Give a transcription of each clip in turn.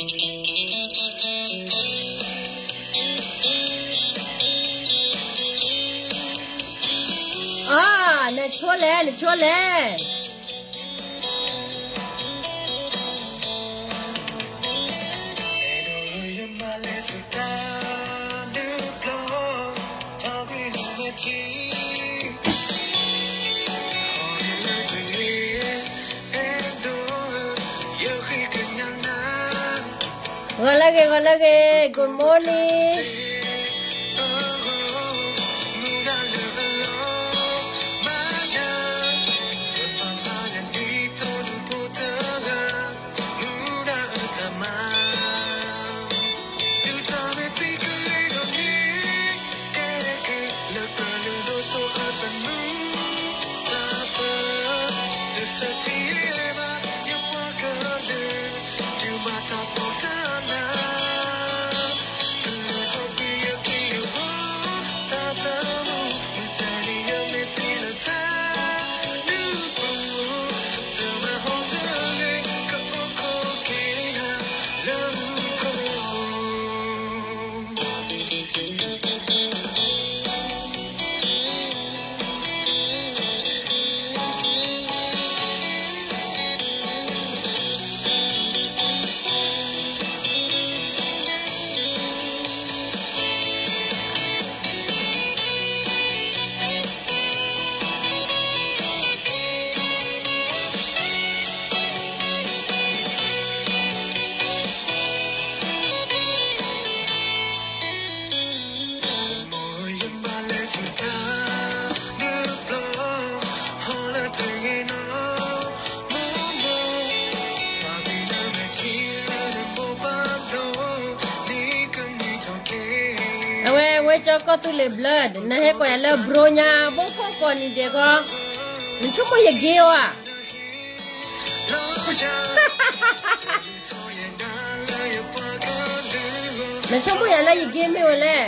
အါ, နဆိလဲၣ်, နဆိလဲၣ်. ဂီၤလၢဂ့ၤ, ဂီၤလၢဂ့ၤ, good morning. အဝဲ ဝဲကၠီကီၢ်သူလ့ၤ blood နဟဲကွၢ်ယၤလၢ bro ညါ ဘိခိၣ်ကိးနံၤဒဲးကီး, နဆိကမိၣ်ယက့ၤအီၤဧါ. နဆိကမိၣ်ယၤလၢယက့ၤမ့ၢ်ဝဲလဲၣ်.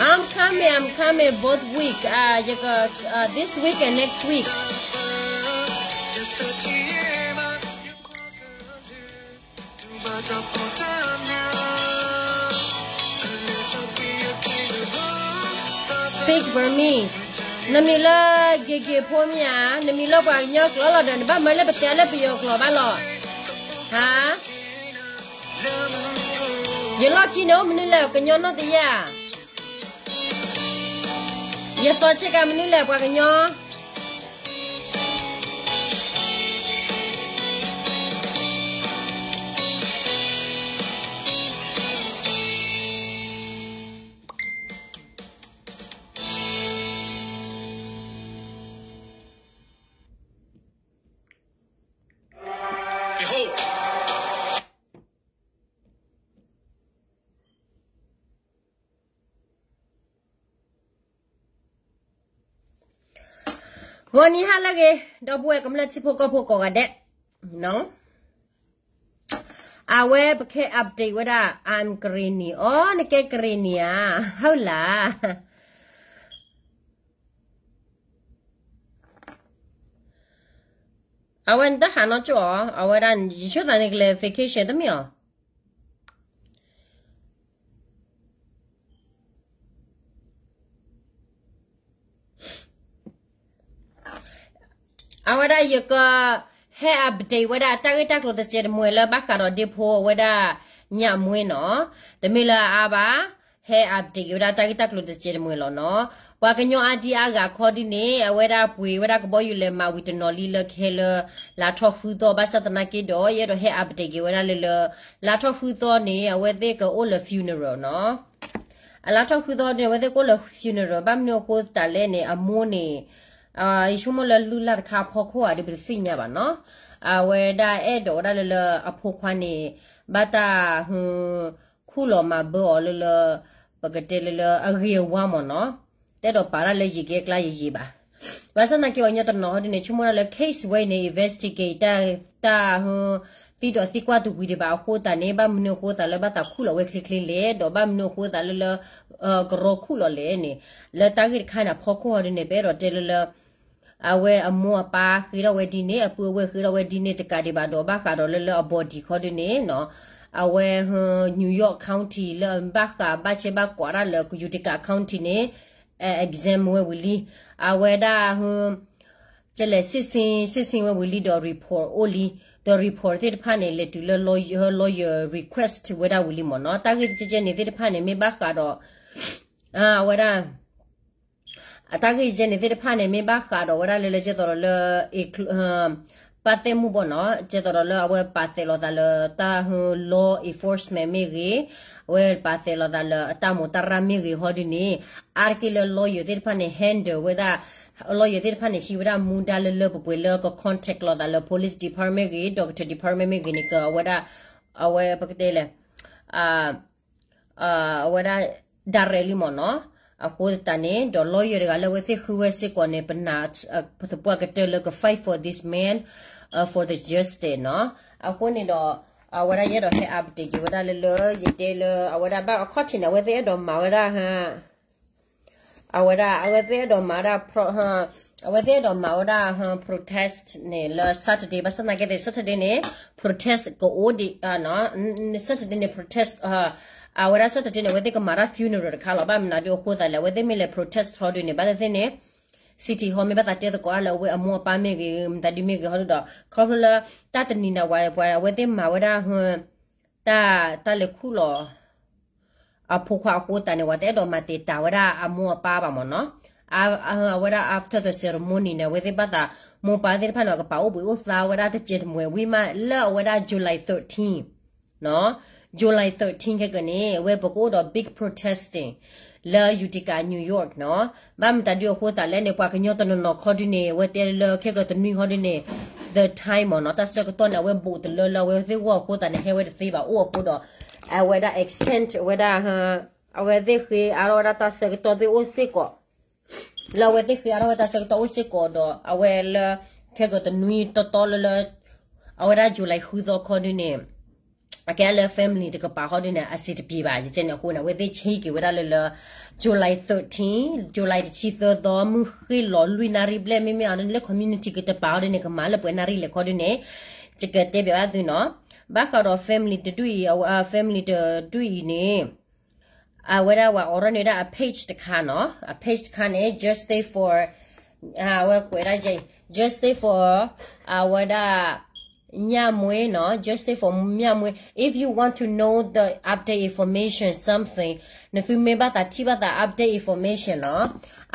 I'm coming, I'm coming both week. Uh, ယက, uh, this week and next week. Speak Burmese. နမံၤလၢ ဂ့ၤဂ့ၤဖိမ့ၢ်ဧါ, နမံၤလၢပှၤကညီကျိာ်လီၤဒီး နဘၣ်မၤလၢပတဲလၢပယီၤကျိာ်ဘၣ်လီၤ. ဟါ, ယလီၢ်ခံန့ၣ်အိၣ်မနုၤလဲၣ် ကညီနီၢ်တယၢ်, ယသီဆ့ကၤမနုၤလဲၣ် ပှၤကညီ. ဂီၤနံၤဟါလၢအဂ့ၤ, ဒီပုၢ်ဝဲၢ်ကမျၢၢ်ထံဖိကီၢ်ဖိ ကိးဂၤဒဲး, အဝဲပကဟဲ update ဝဲဒၣ် I'm ကရ့ၣ်နံၣ်, အိ နကဲကရ့ၣ်နံၣ်ဧါ, ဟါလၢ အဝဲနတဟးနီၢ်ကၠိၣ်အီၤ, အဝဲဒၣ်ယဆိကမိၣ်သးန့ၣ်ကလဲၤ vacation တမ့ၢ်အီၤ. အဝဲဒၣ်ယက ဟဲ update ဝဲဒၣ်တၢ်ဂ့ၢ်တၢ်ကျိၤတစဲးတမှဲၤလၢဘၣ်ဃးဒီးဒ့ဖိအဝဲဒၣ်ညၣ်မွ့နီၤ, တမ့ၢ်လၢအအါဘၣ်, ဟဲ update က့ၤဝဲဒၣ်တၢ်ဂ့ၢ်တၢ်ကျိၤတစဲးတမှဲၤလီၤနီၤ. ပှၤကညီအါဒံအါဂၤခီဒ်န့ၣ် အဝဲဒၣ်ပှ့ၤဝဲဒၣ်ကဘီယူၤလဲးမးဝံၤတနီၤလံလၢကဟဲလၢ လါထီၣ်ဃုသီ ဘၣ်ဆၣ်သနာ်က့ဒီး ယအဲၣ်ဒိးဟဲ update က့ၤဝဲဒၣ်လၢလၢ လါထီၣ်ဃုသီန့ၣ် အဝဲသ့ၣ်ကအိၣ်လၢ funeral နီၤ. အလါထီၣ်ဃုသီန့ၣ် အဝဲသ့ၣ်ကအိၣ်လၢ funeral ဘၣ်မနုၤအဃိသတးလဲၣ်န့ၣ် အမိၢ်န့ၣ် ယဆိကမိၣ်လၢလုၢ်လၢ်တခါအဖီခိၣ်ဧါဒီးပတသ့ၣ်ညါဘၣ်နီၤ. အဝဲဒၣ်အဲၣ်ဒိးဝဲဒၣ်လၢလၢအဖိခွါန့ၣ် ဘၣ်တၢ် ခူၣ်လီၤမၤဘၢအီၤလၢလၢ ပကတဲလၢလၢအဂ့ၤအဝါမ့ၢ်နီၤ, တအဲၣ်ဒိးပာ်ဒၣ်လၢယံာ်ကဲကျါယံာ်ယံာ်ဘၣ်. ဘၣ်ဆၣ်သနာ်က့ ပှၤကညီတနီၤဟီဒ်န့ၣ် ဆိကမိၣ်ဒၣ်လၢ case ဝဲအံၤန့ၣ် investigate တၢ် တၢ် သံဒိးသံကွၢ်တဝံၤဒံးဘၣ်အဃိသတးန့ၣ် ဘၣ်မနုၤအဃိသးလၢဘၣ်သးခူၣ်လီၤဝဲချ့ချ့လဲၣ် ဒီးဘၣ်မနုၤအဃိသးလၢလၢ ကရီခူၣ်လီၤလဲၣ်န့ၣ်, လၢတၢ်ဂ့ၢ်တခါန့ၣ်အဖီခိၣ်ဟီဒ်န့ၣ် ပအဲၣ်ဒိးတဲလၢလၢ အဝဲအမိၢ်အပၢ်ဃ့ထီၣ်ဝဲဒ်န့ၣ် အပုၢ်အဝဲၢ်ဃ့ထီၣ်ဝဲဒ်န့ၣ် တကးဒံးဘၣ်ဒီး ဘၣ်ဃးဒီးလၢလၢအ body ခီဒုန့ၣ်နီၤ, အဝဲ New York County လၢဘၣ်ဃးဘၣ်ဆဲဘၣ်ကွၢ်ဒၣ်လၢ Utica County န့ၣ် exempt ဝဲဝံၤလံ, အဝဲဒၣ် ကလဲၤ စ့စ့ စ့စ့ဝဲဝံၤလံဒီး report အိၣ်လံ, ဒီး report သ့ၣ်တဖၣ်န့ၣ် လဲၤတုၤလၢ lawyer, lawyer request ဝဲဒၣ်ဝံၤလံမ့ၢ်နီၤ, တၢ်ဂ့ၢ်ကဲကဲန့ၣ်သ့ၣ်တဖၣ်န့ၣ် မ့ၢ်ဘၣ်ဃးဒီး အဝဲဒၣ် အတၢ်ဂ့ၢ်ကဲန့ၣ်သ့ၣ်တဖၣ်န့ၣ် မ့ၢ်ဘၣ်ဃးဒီးဝဲဒၣ်လၢလၢကဲသိးဒီးလၢ ပာ်သဲမူဘီနီၤ, ကဲသိးဒီးလၢအဝဲပာ်သဲးလိာ်သးလၢတၢ် law enforcement မ့ၢ်ဂ့ၤ, အဝဲပာ်သဲးလိာ်သးလၢအတၢ်မိၢ်တၢ်ရၢ်မ့ၢ်ဂ့ၤဟီဒုန့ၣ်, အါတက့ၢ်လၢ lawyer သ့ၣ်တဖၣ်န့ၣ် handle ဝဲဒၣ် lawyer သ့ၣ်တဖၣ်န့ၣ် ဟံးဝဲဒၣ်မူဒါလၢလၢပှဲၤပှဲၤလၢက contact လိာ်သးလၢ police department မ့ၢ်ဂ့ၤ, doctor department မ့ၢ်ဂ့ၤန့ၣ် ကဝဲဒၣ် အဝဲပကတဲလဲၣ် အဝဲဒၣ် direct လံမ့ၢ်နီၤ, အဃိသတးန့ၣ် ဒီး lawyer တဂၤလၢအဝဲသ့ၣ်ဃုဝဲစ့ၢ်ကီးန့ၣ် ပနာ် ပသပှၢ်ကတၢၢ်လၢက fight for this man, for the justice နီၤ, အဃိန့ၣ်ဒီး အဝဲဒၣ်ယအဲၣ်ဒိးဟဲ update က့ၤဝဲဒၣ်လၢလၢ ယတဲလၢအဝဲဒၣ်ဘၣ်အခီၣ်ထံးန့ၣ် အဝဲသ့ၣ်အဲၣ်ဒိးမၤဝဲဒၣ် အဝဲဒၣ် အဝဲသ့ၣ်အဲၣ်ဒိးမၤဝဲဒၣ် အဝဲသ့ၣ်အဲၣ်ဒိးမၤဝဲဒၣ် protest န့ၣ် လၢ Saturday ဘၣ်ဆၣ်သနာ်က့ Saturday န့ၣ် protest ကအိၣ်ဒံး Saturday န့ၣ် protest အဝဲဒၣ် Saturday န့ၣ် အဝဲသ့ၣ်ကမၤတၢ် funeral တခါလီၤ. ဘၣ်မနုၤဒုအဃိသတးလဲၣ် အဝဲသ့ၣ်မ့ၢ်လဲၤ protest ထီဒုန့ၣ် ဘၣ်သ့ၣ်သ့ၣ်န့ၣ် City Hall မ့ၢ်ဘၣ်သးတဲသကိးလၢအဝဲအမိၢ်အပၢ်မ့ၢ်ဂ့ၤ မတၤဒုမ့ၢ်ဂ့ၤဟီဒုဒီး ခီဖျိလၢ တၢ်တနံၤန့ၣ် ပှၤအဝဲသ့ၣ်မၤဝဲဒၣ် တၢ် တၢ်လဲၤခူၣ်လီၤ အဖိခွါအဃိသတးန့ၣ် ပှၤတအဲၣ်ဒိးမၤတံာ်တာ်ဝဲဒၣ်အမိၢ်အပၢ်ဘၣ်မ့ၢ်နီၤ. အဝဲဒၣ် after the ceremony န့ၣ် အဝဲသ့ၣ်ဘၣ်သး မိၢ်ပၢ်သ့ၣ်တဖၣ်န့ၣ် ကပာ်အိၣ်ဘှံးအိၣ်သါဝဲဒၣ်တစဲးတမှဲၤဝံၤမး လၢအဝဲဒၣ် July thirteen နီၤ, July thirteen ခဲကန့ၣ် အဝဲပကအိၣ်ဒီး big protesting လၢ Utica New York နီၤ. ဘၣ်မတၤဒုအဃိသတးလဲၣ်န့ၣ် ပှၤကညီတနီၤနီၤခီဒုန့ၣ် အဝဲတဲလၢခဲကတနွံခီဒုန့ၣ် the time မ့ၢ်နီၤ တၢ်ဆၢကတီၢ်န့ၣ် အဝဲဘူးတလၢလၢအဝဲသ့ၣ်ဂီၢ်အဃိသတးန့ၣ် ဟဲဝဲတသ့ဘၣ်အိၣ်အဃိဒီး အဝဲဒၣ် extend ဝဲဒၣ် အဝဲသ့ၣ်ဃ့အါထီၣ်ဝဲဒၣ်တၢ်ဆၢကတီၢ်သ့ၣ်အိၣ်စ့ၢ်ကီး လၢအဝဲသ့ၣ်ဃ့အါထီၣ်ဝဲတၢ်ဆၢကတီၢ်အိၣ်စ့ၢ်ကီးဒီး အဝဲလၢ ခဲကတနွံတီတီလၢလၢ အဝဲဒၣ် July ဃုသီခီဒုန့ၣ် အကဲလၢ family တကပၤခီဒုန့ၣ် အဆင်တပြေဘၣ် ယကဲန့ၣ်အဃိန့ၣ် အဝဲသ့ၣ်ဆ့က့ၤဝဲဒၣ်လၢလၢ July thirteen, July တဆံသၢသီ မုၢ်ဃ့ၢ်လီၤလွံၢ်နၣ်ရံၣ်ဘျဲၣ် မ့မ့ၢ်အီၤလၢ community ကတပၤခီဒုန့ၣ် ကမၤလၢပှဲၤနၣ်ရံၣ်လဲၣ်ခီဒုန့ၣ် ယကတဲဘၣ်သုနီၤ. ဘၣ်ဃးဒီး family တဒူၣ်အံၤ အဝဲ family တဒူၣ်အံၤန့ၣ် အဝဲဒၣ်ပှၤအိးထီၣ်န့ၢ်ဝဲဒၣ်အ page တခါနီၤ, အ page တခါန့ၣ် justice for အဝဲကွဲးဒၣ် justice for အဝဲဒၣ် ညၣ်မွေးနီၤ, justice for ညၣ်မွေး if you want to know the update information something နသုမ့ၢ်ဘၣ်သးထံၣ်ဘၣ်သး update information နီၤ,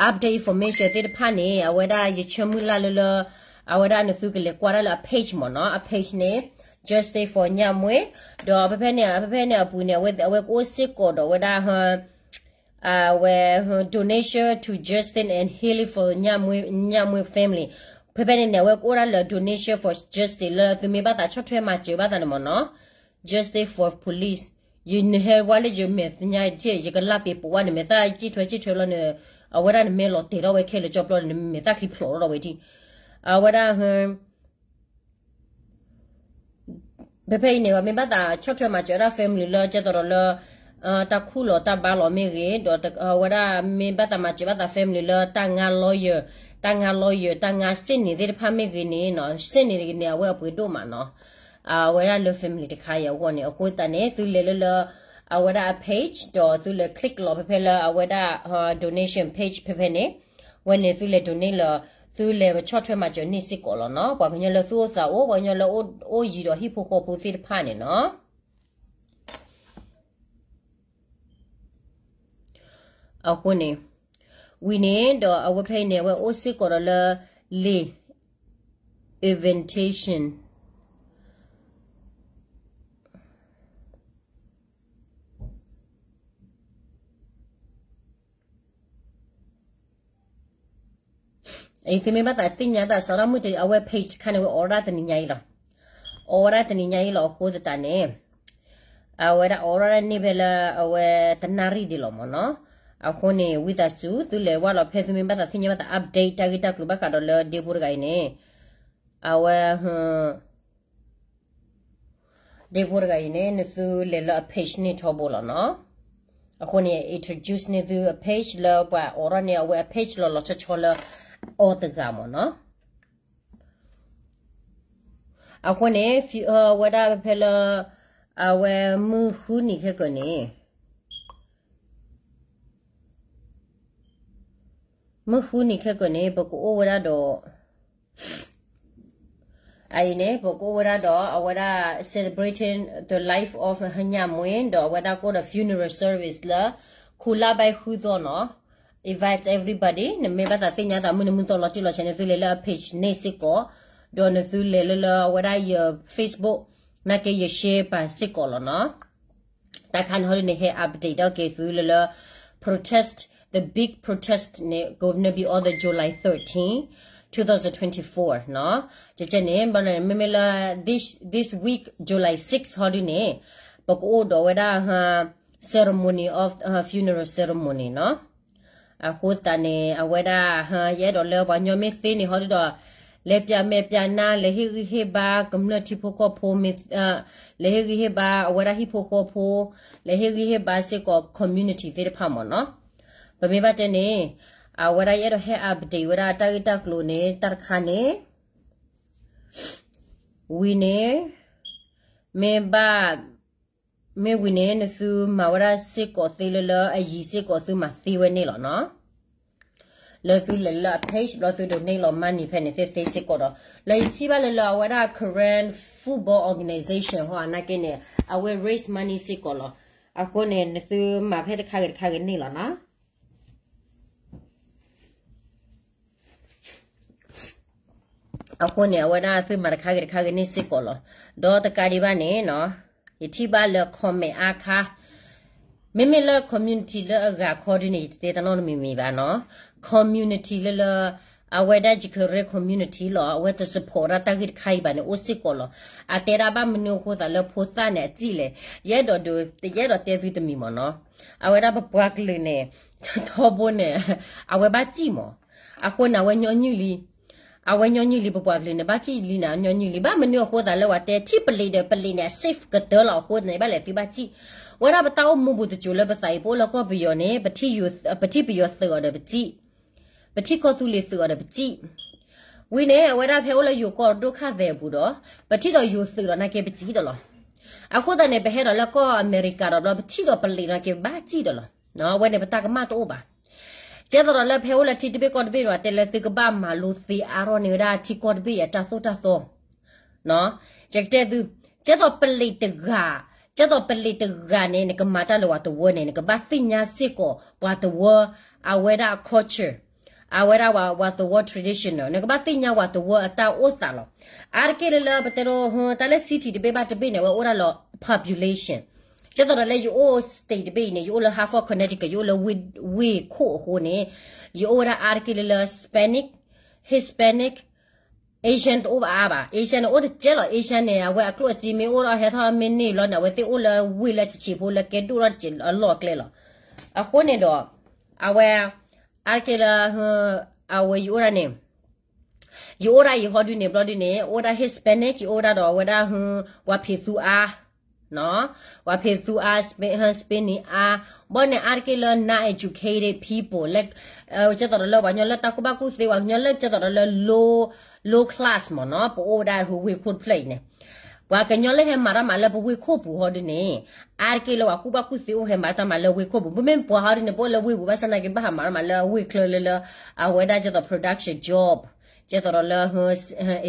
update information သ့ၣ်တဖၣ်န့ၣ် အဝဲဒၣ်ယဆၢမုၢ်လၢ်လၢလၢ အဝဲဒၣ်နသုကလဲၤကွၢ်ဒၣ်လၢအ page မ့ၢ်နီၤ, အ page န့ၣ် justice for ညၣ်မွေး, ဒီးဖဲဖဲန့ၣ် ဖဲဖဲန့ၣ်အပူၤန့ၣ် အဝဲ အဝဲကအိၣ်စ့ၢ်ကီးဒီးဝဲဒၣ် အဝဲ donation to justice and healing for ညၣ်မွေး ညၣ်မွေး family ဖဲဖဲန့ၣ်န့ၣ် အဝဲကအိၣ်ဒၣ်လၢ donation for justice လၢသုမ့ၢ်ဘၣ်သးဆီၣ်ထွဲမၤစၢၤဘၣ်သးန့ၣ်မ့ၢ်နီၤ, justice for police ယနဟဲဝဲလၢယမဲာ်ညါ ယကလၢ်ပ့ၤပိာ်ဝဲန့ၣ် မဲာ်သၣ်ကံၣ်ထွဲကံၣ်ထွဲလီၤန့ၣ် အဝဲဒၣ်နမဲာ်လီၤတဲာ်ထီၣ်ဝဲခဲလၢာ်ကၠီပျီန့ၣ် နမဲာ်သၣ်ချံဖျိးထီၣ်ဝဲဒၣ်, အဝဲဒၣ် ဖဲဖဲအံၤန့ၣ် ပမ့ၢ်ဘၣ်သးဆီၣ်ထွဲမၤစၢၤဝဲဒၣ် family လၢကဲသိးဒီးလၢ တၢ်ခူၣ်လီၤတၢ်ဘါလီၤမ့ၢ်ဂ့ၤ, ဒီးအဝဲဒၣ်မ့ၢ်ဘၣ်သးမၤစၢၤဘၣ်သး family လၢတၢ်ငါ lawyer, တၢ်ငါ lawyer တၢ်ငါ ရှေ့နေ သ့ၣ်တဖၣ်မ့ၢ်ဂ့ၤန့ၣ်နီၤ, ရှေ့နေ န့ၣ် အဝဲအပှ့ၤဒိၣ်မးနီၤ, အဝဲဒၣ်လၢ family တခါအံၤအဂီၢ်န့ၣ် အဃိသတးန့ၣ် သုလဲၤလၢလၢ အဝဲဒၣ်အ page ဒီးသုလဲၤ click လီၤဖဲဖဲလၢအဝဲဒၣ် donation page ဖဲဖဲန့ၣ် ဝဲန့ၣ်သုလဲၤ donate လီၤ, သုလဲၤဆီၣ်ထွဲမၤစၢၤန့ၢ်စ့ၢ်ကီးလီၤနီၤ, ပှၤကညီလၢသူၣ်အိၣ်သးအိၣ် ပှၤကညီလၢအိၣ်ယံၤဒီးဟံၣ်ဖိဃီဖိသ့ၣ်တဖၣ်န့ၣ်နီၤ. အဃိန့ၣ် ဝံၤန့ၣ်ဒီးအဝဲဖဲအံၤန့ၣ် အဝဲအိၣ်စ့ၢ်ကီးဒီးလၢ လံာ် invitation သုမ့ၢ်ဘၣ်သးသ့ၣ်ညါတၢ်စးထီၣ်မုၢ်တ အဝဲ page တခါန့ၣ် အဝဲအိးထီၣ်တၢ်တနံၤညါအံၤလီၤ, အိးထီၣ်တၢ်တနံၤညါအံၤလီၤ အဃိသတးန့ၣ် အဝဲဒၣ်အိးထီၣ်တၢ်န့ၢ်ဖဲလၢအဝဲတနၣ်ရံၣ်ဒံးလီၤမ့ၢ်နီၤ, အဃိန့ၣ် ဝံသးစူၤ သုလဲၤဝဲလီၤဖဲသုမ့ၢ်ဘၣ်သးသ့ၣ်ညါဘၣ်သး update တၢ်ဂ့ၢ်တၢ်ကျိၤဘၣ်ဃးဒီးလၢဒ့ဖိတဂၤအံၤန့ၣ် အဝဲ ဒ့ဖိတဂၤအံၤန့ၣ် နသုလဲၤလၢအ page န့ၣ်ထီဘိလီၤနီၤ, အဃိန့ၣ် introduce န့ၢ်သုအ page လၢပှၤအိးထီၣ်န့ၢ်အဝဲအ page လီၤလီၤဆီဆီလၢ အီၤတဂၤမ့ၢ်နီၤ. အဃိန့ၣ် အဝဲဒၣ်ဖဲလၢ အဝဲမုၢ်ဃုနံၤခဲကၢန့ၣ် မုၢ်ဃုနံၤခဲကၢန့ၣ် ပကအိၣ်ဝဲဒၣ်ဒီး အအံၤန့ၣ် ပကအိၣ်ဝဲဒၣ်ဒီး အဝဲဒၣ် celebrating the life of ဟညၣ်မွ့ၣ် ဒီးအဝဲဒၣ်ကအိၣ်ဒီး funeral service လၢ ခူလါဘဲဃုသီနီၤ. Invite everybody နမ့ၢ်ဘၣ်သးသ့ၣ်ညါသးမုၢ်နံၤမုၢ်သီလီၤတံၢ်လီၤဆဲးန့ၣ် သုလဲၤလၢအ page န့ၣ်စ့ၢ်ကီး, ဒီးနသုလဲၤလၢလၢအဝဲဒၣ်ယ Facebook နာ်က့ယ share ပာ်စ့ၢ်ကီးလီၤနီၤ. တၢ်ခါန့ၣ်ဟီဒုန့ၣ် ဟဲ update ဒီးက့ၤသုလၢလၢ protest, the big protest န့ၣ် gonna be on the July thirteen, twenty twenty-four နီၤ. ကဲကဲန့ၣ် ဘၣ်န့ၣ် မ့မ့ၢ်လၢ this, this week July six ဟီဒုန့ၣ် ပကအိၣ်ဒီးဝဲဒၣ် ceremony of funeral ceremony နီၤ. အဃိသတးန့ၣ် အဝဲဒၣ် ယအဲၣ်ဒိးလၢပှၤကညီမ့ၢ်သ့န့ၣ်ဟီဒုဒီး လဲၤပျးမဲာ်ပျးနါ လဲၤဟ့ၣ်ဂံၢ်ဟ့ၣ်ဘါ ကမျၢၢ်ထံဖိကီၢ်ဖိ လဲၤဟ့ၣ်ဂံၢ်ဟ့ၣ်ဘါ အဝဲဒၣ်ဟံၣ်ဖိဃီဖိ လဲၤဟ့ၣ်ဂံၢ်ဟ့ၣ်ဘါစ့ၢ်ကီး community သ့ၣ်တဖၣ်မ့ၢ်နီၤ. ပမ့ၢ်ဘၣ်တဲန့ၣ် အဝဲဒၣ်ယအဲၣ်ဒိးဟဲ update ဝဲဒၣ်တၢ်ဂ့ၢ်တၢ်ကျိၤန့ၣ် တၢ်တခါန့ၣ် ဝံၤန့ၣ် မ့ၢ်ဘၣ် မ့ၢ်ဝံၤန့ၣ် နသုမၤဝဲဒၣ်စ့ၢ်ကီးသ့လၢလၢအယံၤစ့ၢ်ကီးသုမၤသ့ဝဲန့ၣ်လီၤနီၤ. လၢသုလဲၤလၢအ page ဘျီသုဒိးန့ၢ်လီၤ money ဖဲန့ၣ်သ့သ့စ့ၢ်ကီးဒီး လၢယထံၣ်ဘၣ်လၢလၢအဝဲဒၣ် Karen Football Organization ဟီ အနာ်က့န့ၣ် အဝဲ raise money စ့ၢ်ကီးလီၤ. အဃိန့ၣ် နသုမၤဖဲတခါဂ့ၤတခါဂ့ၤန့ၣ်လီၤနီၤ. အဃိန့ၣ် အဝဲဒၣ်သုမၤတခါဂ့ၤတခါဂ့ၤန့ၣ်စ့ၢ်ကီးလီၤ. ဒီးတကးဒံးဘၣ်န့ၣ်နီၤ ယထံၣ်ဘၣ်လၢ comment အါခါ မ့မ့ၢ်လၢ community လၢအဂၤခီဒုန့ၣ် ယတတဲတၢ်နီတမံၤမံၤဘၣ်နီၤ. community လၢလၢ အဝဲဒၣ် Karen community လီၤ အဝဲတ support ဒၣ်တၢ်ဂ့ၢ်တခါအံၤဘၣ်န့ၣ် အိၣ်စ့ၢ်ကီးလီၤ. အတဲဒၣ်ဘၣ်မနုၤအဃိသးလၢဖိသၣ်န့ၣ်အစံၣ်လဲၣ်. ယအဲၣ်ဒိးဒုး ယအဲၣ်ဒိးတဲသုတမံၤမ့ၢ်နီၤ. အဝဲဒၣ်ပပှၤကလုာ်န့ၣ် ထီဘိန့ၣ် အဝဲဘၣ်စံၣ်မး. အဃိန့ၣ် အဝဲညီနုၢ်လံ အဝဲညီနုၢ်လံ ပပှၤကလုာ်န့ၣ် ဘၣ်စံၣ်လံန့ၣ် အညီနုၢ်လံ ဘၣ်မနုၤအဃိသးလၢပှၤတဲ ထံၣ်ပလံးဒီးပလံးန့ၣ် အ safe ကတၢၢ်လီၤအဃိန့ၣ် ဘၣ်လဲၣ်သုဘၣ်စံၣ်. ဝဲဒၣ်ပတၢ်အိၣ်မူပူၤတစိၤလၢပသးအံၤ ပအိၣ်လၢကီၢ်ပယီၤန့ၣ် ပထံၣ်ပယီၤသုးအီၤဒီးပစံၣ်, ပထံၣ်ကီၢ်သူလ့ၤသုးအီၤဒီးပစံၣ်. ဝံၤန့ၣ် အဝဲဒၣ်ဖဲအိၣ်လၢယိၤကီၢ်ဒိၣ်ခၣ်သဲးအပူၤဒီး ပထံၣ်ဒီးယိၤသုးဒီးနာ်က့ပစံၣ်ဒီးလီၤ. အဃိသတးန့ၣ် ပဟဲဒီးလၢကီၢ်အမဲရကၤဒီးဘျီ ပထံၣ်ဒီးပလံးဒီးနာ်က့ဘၣ်စံၣ်ဒီးလီၤ. အဝဲန့ၣ် ပတၢ်ကမၣ်တအိၣ်ဘၣ်. ကဲသိးဒီးလၢဖဲအိၣ်လၢထံတဘ့ၣ်ကီၢ်တဘ့ၣ်ဒီး တဲလၢသုကဘၣ်မၤလိသ့အါထီၣ်န့ၢ်ဝဲဒၣ်ထံကီၢ်တဘ့ၣ်အံၤအတၢ်သိၣ်တၢ်သီ ကတဲသု, ကဲသိးပလံးတဂၤ, ကဲသိးပလံးတဂၤန့ၣ် နကမၤတၢ်လၢပှၤတဝၢန့ၣ် နကဘၣ်သ့ၣ်ညါစ့ၢ်ကီးပှၤတဝၢ အဝဲဒၣ်အ culture, အဝဲဒၣ်ပှၤတဝၢ traditional နကဘၣ်သ့ၣ်ညါပှၤတဝၢအတၢ်အိၣ်သးလီၤ. အါတက့ၢ်လၢလၢပတဲဒိ တၢ်လၢ city တဘ့ၣ်ဘၣ်တဘ့ၣ်န့ၣ် အဝဲအိၣ်ဒၣ်လၢ population. ကဲသိးဒီးလၢယအိၣ် state တဘ့ၣ်အံၤန့ၣ် ယအိၣ်လၢ Hartford Connecticut ယအိၣ်လၢဝ့ၢ်ခိၣ်အဃိန့ၣ် ယအိၣ်ဝဲဒၣ်အါတက့ၢ်လၢလၢ Hispanic, Hispanic, Asian တအိၣ်ဘၣ်အါဘၣ်. Asian န့ၣ် အိၣ်တကဲလီၤ. Asian န့ၣ် အဝဲအကျိၣ်အစ့မ့ၢ်အိၣ်ဒီးဟဲထီၣ်မ့ၢ်န့ၢ်ဘျီန့ၣ် အဝဲသ့ၣ်အိၣ်လၢဝ့ၢ်လၢဆံးဆံးဖိလၢကဲဒိၣ်ထီၣ်တကဲးအလီၢ်အကျဲလီၤ. အဃိန့ၣ်ဒီး အဝဲ အါတက့ၢ်လၢ အဝဲယအိၣ်ဒၣ်န့ၣ် ယအိၣ်ဒၣ်အံၤဟီဒုန့ၣ် ဘျီဒုန့ၣ် အိၣ်ဒၣ် Hispanic ယအိၣ်ဒၣ်ဒီးအဝဲဒၣ် ပှၤဖံးသူအါ ပှၤဖံးသူအါ Hispanic အါ ဘၣ်န့ၣ် အါတက့ၢ်လၢ non educated people လၢ ကဲသိးဒီးလၢပှၤကညီလၢတၢ်ကူၣ်ဘၣ်ကူၣ်သ့ ပှၤကညီလၢကဲသိးဒီးလၢ low, low class မ့ၢ်နီၤ ပအိၣ်ဝဲဒၣ်ဝ့ၢ်ခိၣ်တဖျၢၣ်အံၤန့ၣ် ပှၤကညီလၢဟဲမၤတၢ်မၤလၢပဝ့ၢ်ခိၣ်ပူၤဟီဒုန့ၣ် အါတက့ၢ်လၢပှၤကူၣ်ဘၣ်ကူၣ်သ့အိၣ်ဟဲမၤတၢ်မၤလၢဝ့ၢ်ခိၣ်ပူၤ ပမ့ၢ်ပှၤဟီဒုန့ၣ် ပအိၣ်လၢဝ့ၢ်ပူၤဘၣ်ဆၣ်နာ်က့ဘၣ်ဟးမၤတၢ်မၤလၢဝ့ၢ်ချၢလၢလၢ အဝဲဒၣ်ကဲသိး production job ကဲသိးဒီးလၢ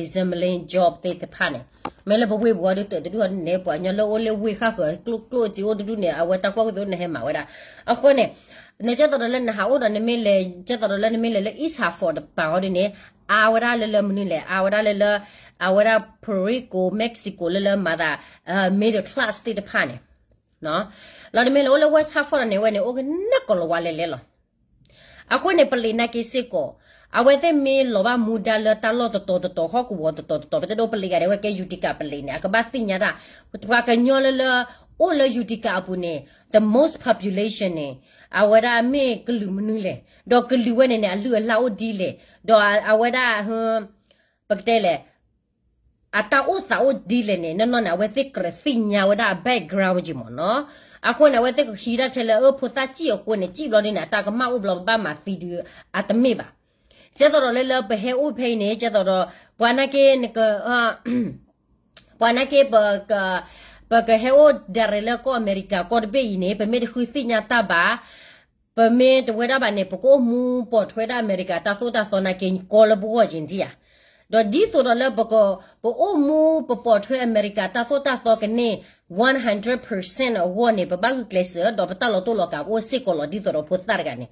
assembling job သ့ၣ်တဖၣ်န့ၣ် မ့ၢ်လၢပဝ့ၢ်ပူၤဟီဒုတၢ်တဒူၣ်ဟီဒုန့ၣ် ပှၤကညီလၢအိၣ်လၢဝ့ၢ်ဃၣ်ဃၢၤ ကျိၣ်ကျိၣ်စ့အိၣ်တဒူၣ်န့ၣ် အဝဲတၢ်ကွၢ်ကသိးန့ၣ်ဟဲမၤဝဲဒၣ် အဃိန့ၣ် နကဲသိးဒီးလၢနဟးအိၣ်ဒီးနမ့ၢ်လဲၤ ကဲသိးဒီးလၢနမ့ၢ်လဲၤလၢ East Hartford တပၤဟီဒုန့ၣ် အါဝဲဒၣ်လၢလၢမနုၤလဲၣ် အါဝဲဒၣ်လၢလၢ အဝဲဒၣ် Puerto Rico Mexico လၢလၢမၤသး middle class သ့ၣ်တဖၣ်န့ၣ် လီၤနမ့ၢ်လဲၤအိၣ်လၢ West Hartford န့ၣ် အဝဲန့ၣ် အိၣ်ကနၢ်ကလီၤဝါလဲၤလဲၤလီၤ အဃိန့ၣ် ပလံးနာ်က့စ့ၢ်ကီး အဝဲသ့ၣ်မ့ၢ်လီၤဘၣ်မူဒါလၢတၢ်လီၢ်တတီၤတတီၤ ဟီၣ်ကဝီၤတတီၤတတီၤ ပတဲဒိပလံးဂၤန့ၣ် အဝဲကဲ Utica ပလံးန့ၣ် အကဘၣ်သ့ၣ်ညါတၢ် ပှၤကညီလၢလၢ အိၣ်လၢ Utica အပူၤန့ၣ် the most population န့ၣ် အဝဲဒၣ်မ့ၢ်ကလုာ်မနုၤလဲၣ် ဒီးကလုာ်ဝဲန့ၣ်န့ၣ် အလုၢ်အလၢ်အိၣ်ဒ်လဲၣ် ဒီးအဝဲဒၣ် ပကတဲလဲၣ် အတၢ်အိၣ်သးအိၣ်ဒ်လဲၣ်န့ၣ် နီၢ်နီၢ်န့ၣ် အဝဲသ့ၣ်ကြၢးသ့ၣ်ညါဝဲဒၣ်အ background က့မ့ၢ်နီၤ. အဃိန့ၣ် အဝဲသ့ၣ်ကဟံးဒၣ်ထဲလၢ အၢ ဖိသၣ်စံၣ်အဃိန့ၣ် စံၣ်ဘျီဒ်န့ၣ် အတၢ်ကမၣ်အိၣ်ဘျီ ပဘၣ်မၤသံဒုး အတမ့ၢ်ဘၣ်. ကဲသိးဒီးလၢလၢပဟဲအိၣ်ဖဲအံၤန့ၣ် ကဲသိးဒီး ပှၤနာ်က့ ပှၤနာ်က့ ပကဟဲအိၣ်ဒၣ်ရဲၣ်လၢကီၢ်အမဲရကၤကီၢ်တဘ့ၣ်အံၤန့ၣ် ပမ့ၢ်တဃုသ့ၣ်ညါတၢ်ဘၣ်, ပမ့ၢ်တဝဲဒၣ်ဘၣ်န့ၣ် ပကအိၣ်မူပိာ်ထွဲဒၣ်အမဲရကၤတၢ်သိၣ်တၢ်သီနာ်က့ကီလၢပဂီၢ်ယံၤဒံဧါ. ဒီးဒ်သိးဒီးလၢပက ပအိၣ်မူပပိာ်ထွဲအမဲရကၤတၢ်သိၣ်တၢ်သီကန့ၢ် one hundred percent အဂီၢ်န့ၣ် ပဘၣ်ဂုာ်ကျဲးစၢး ဒီးပတၢ်လီၤတိၢ်လီၤကးကအိၣ်စ့ၢ်ကီးလီၤ ဒ်သိးဒီးဖိသၣ်တဂၤန့ၣ်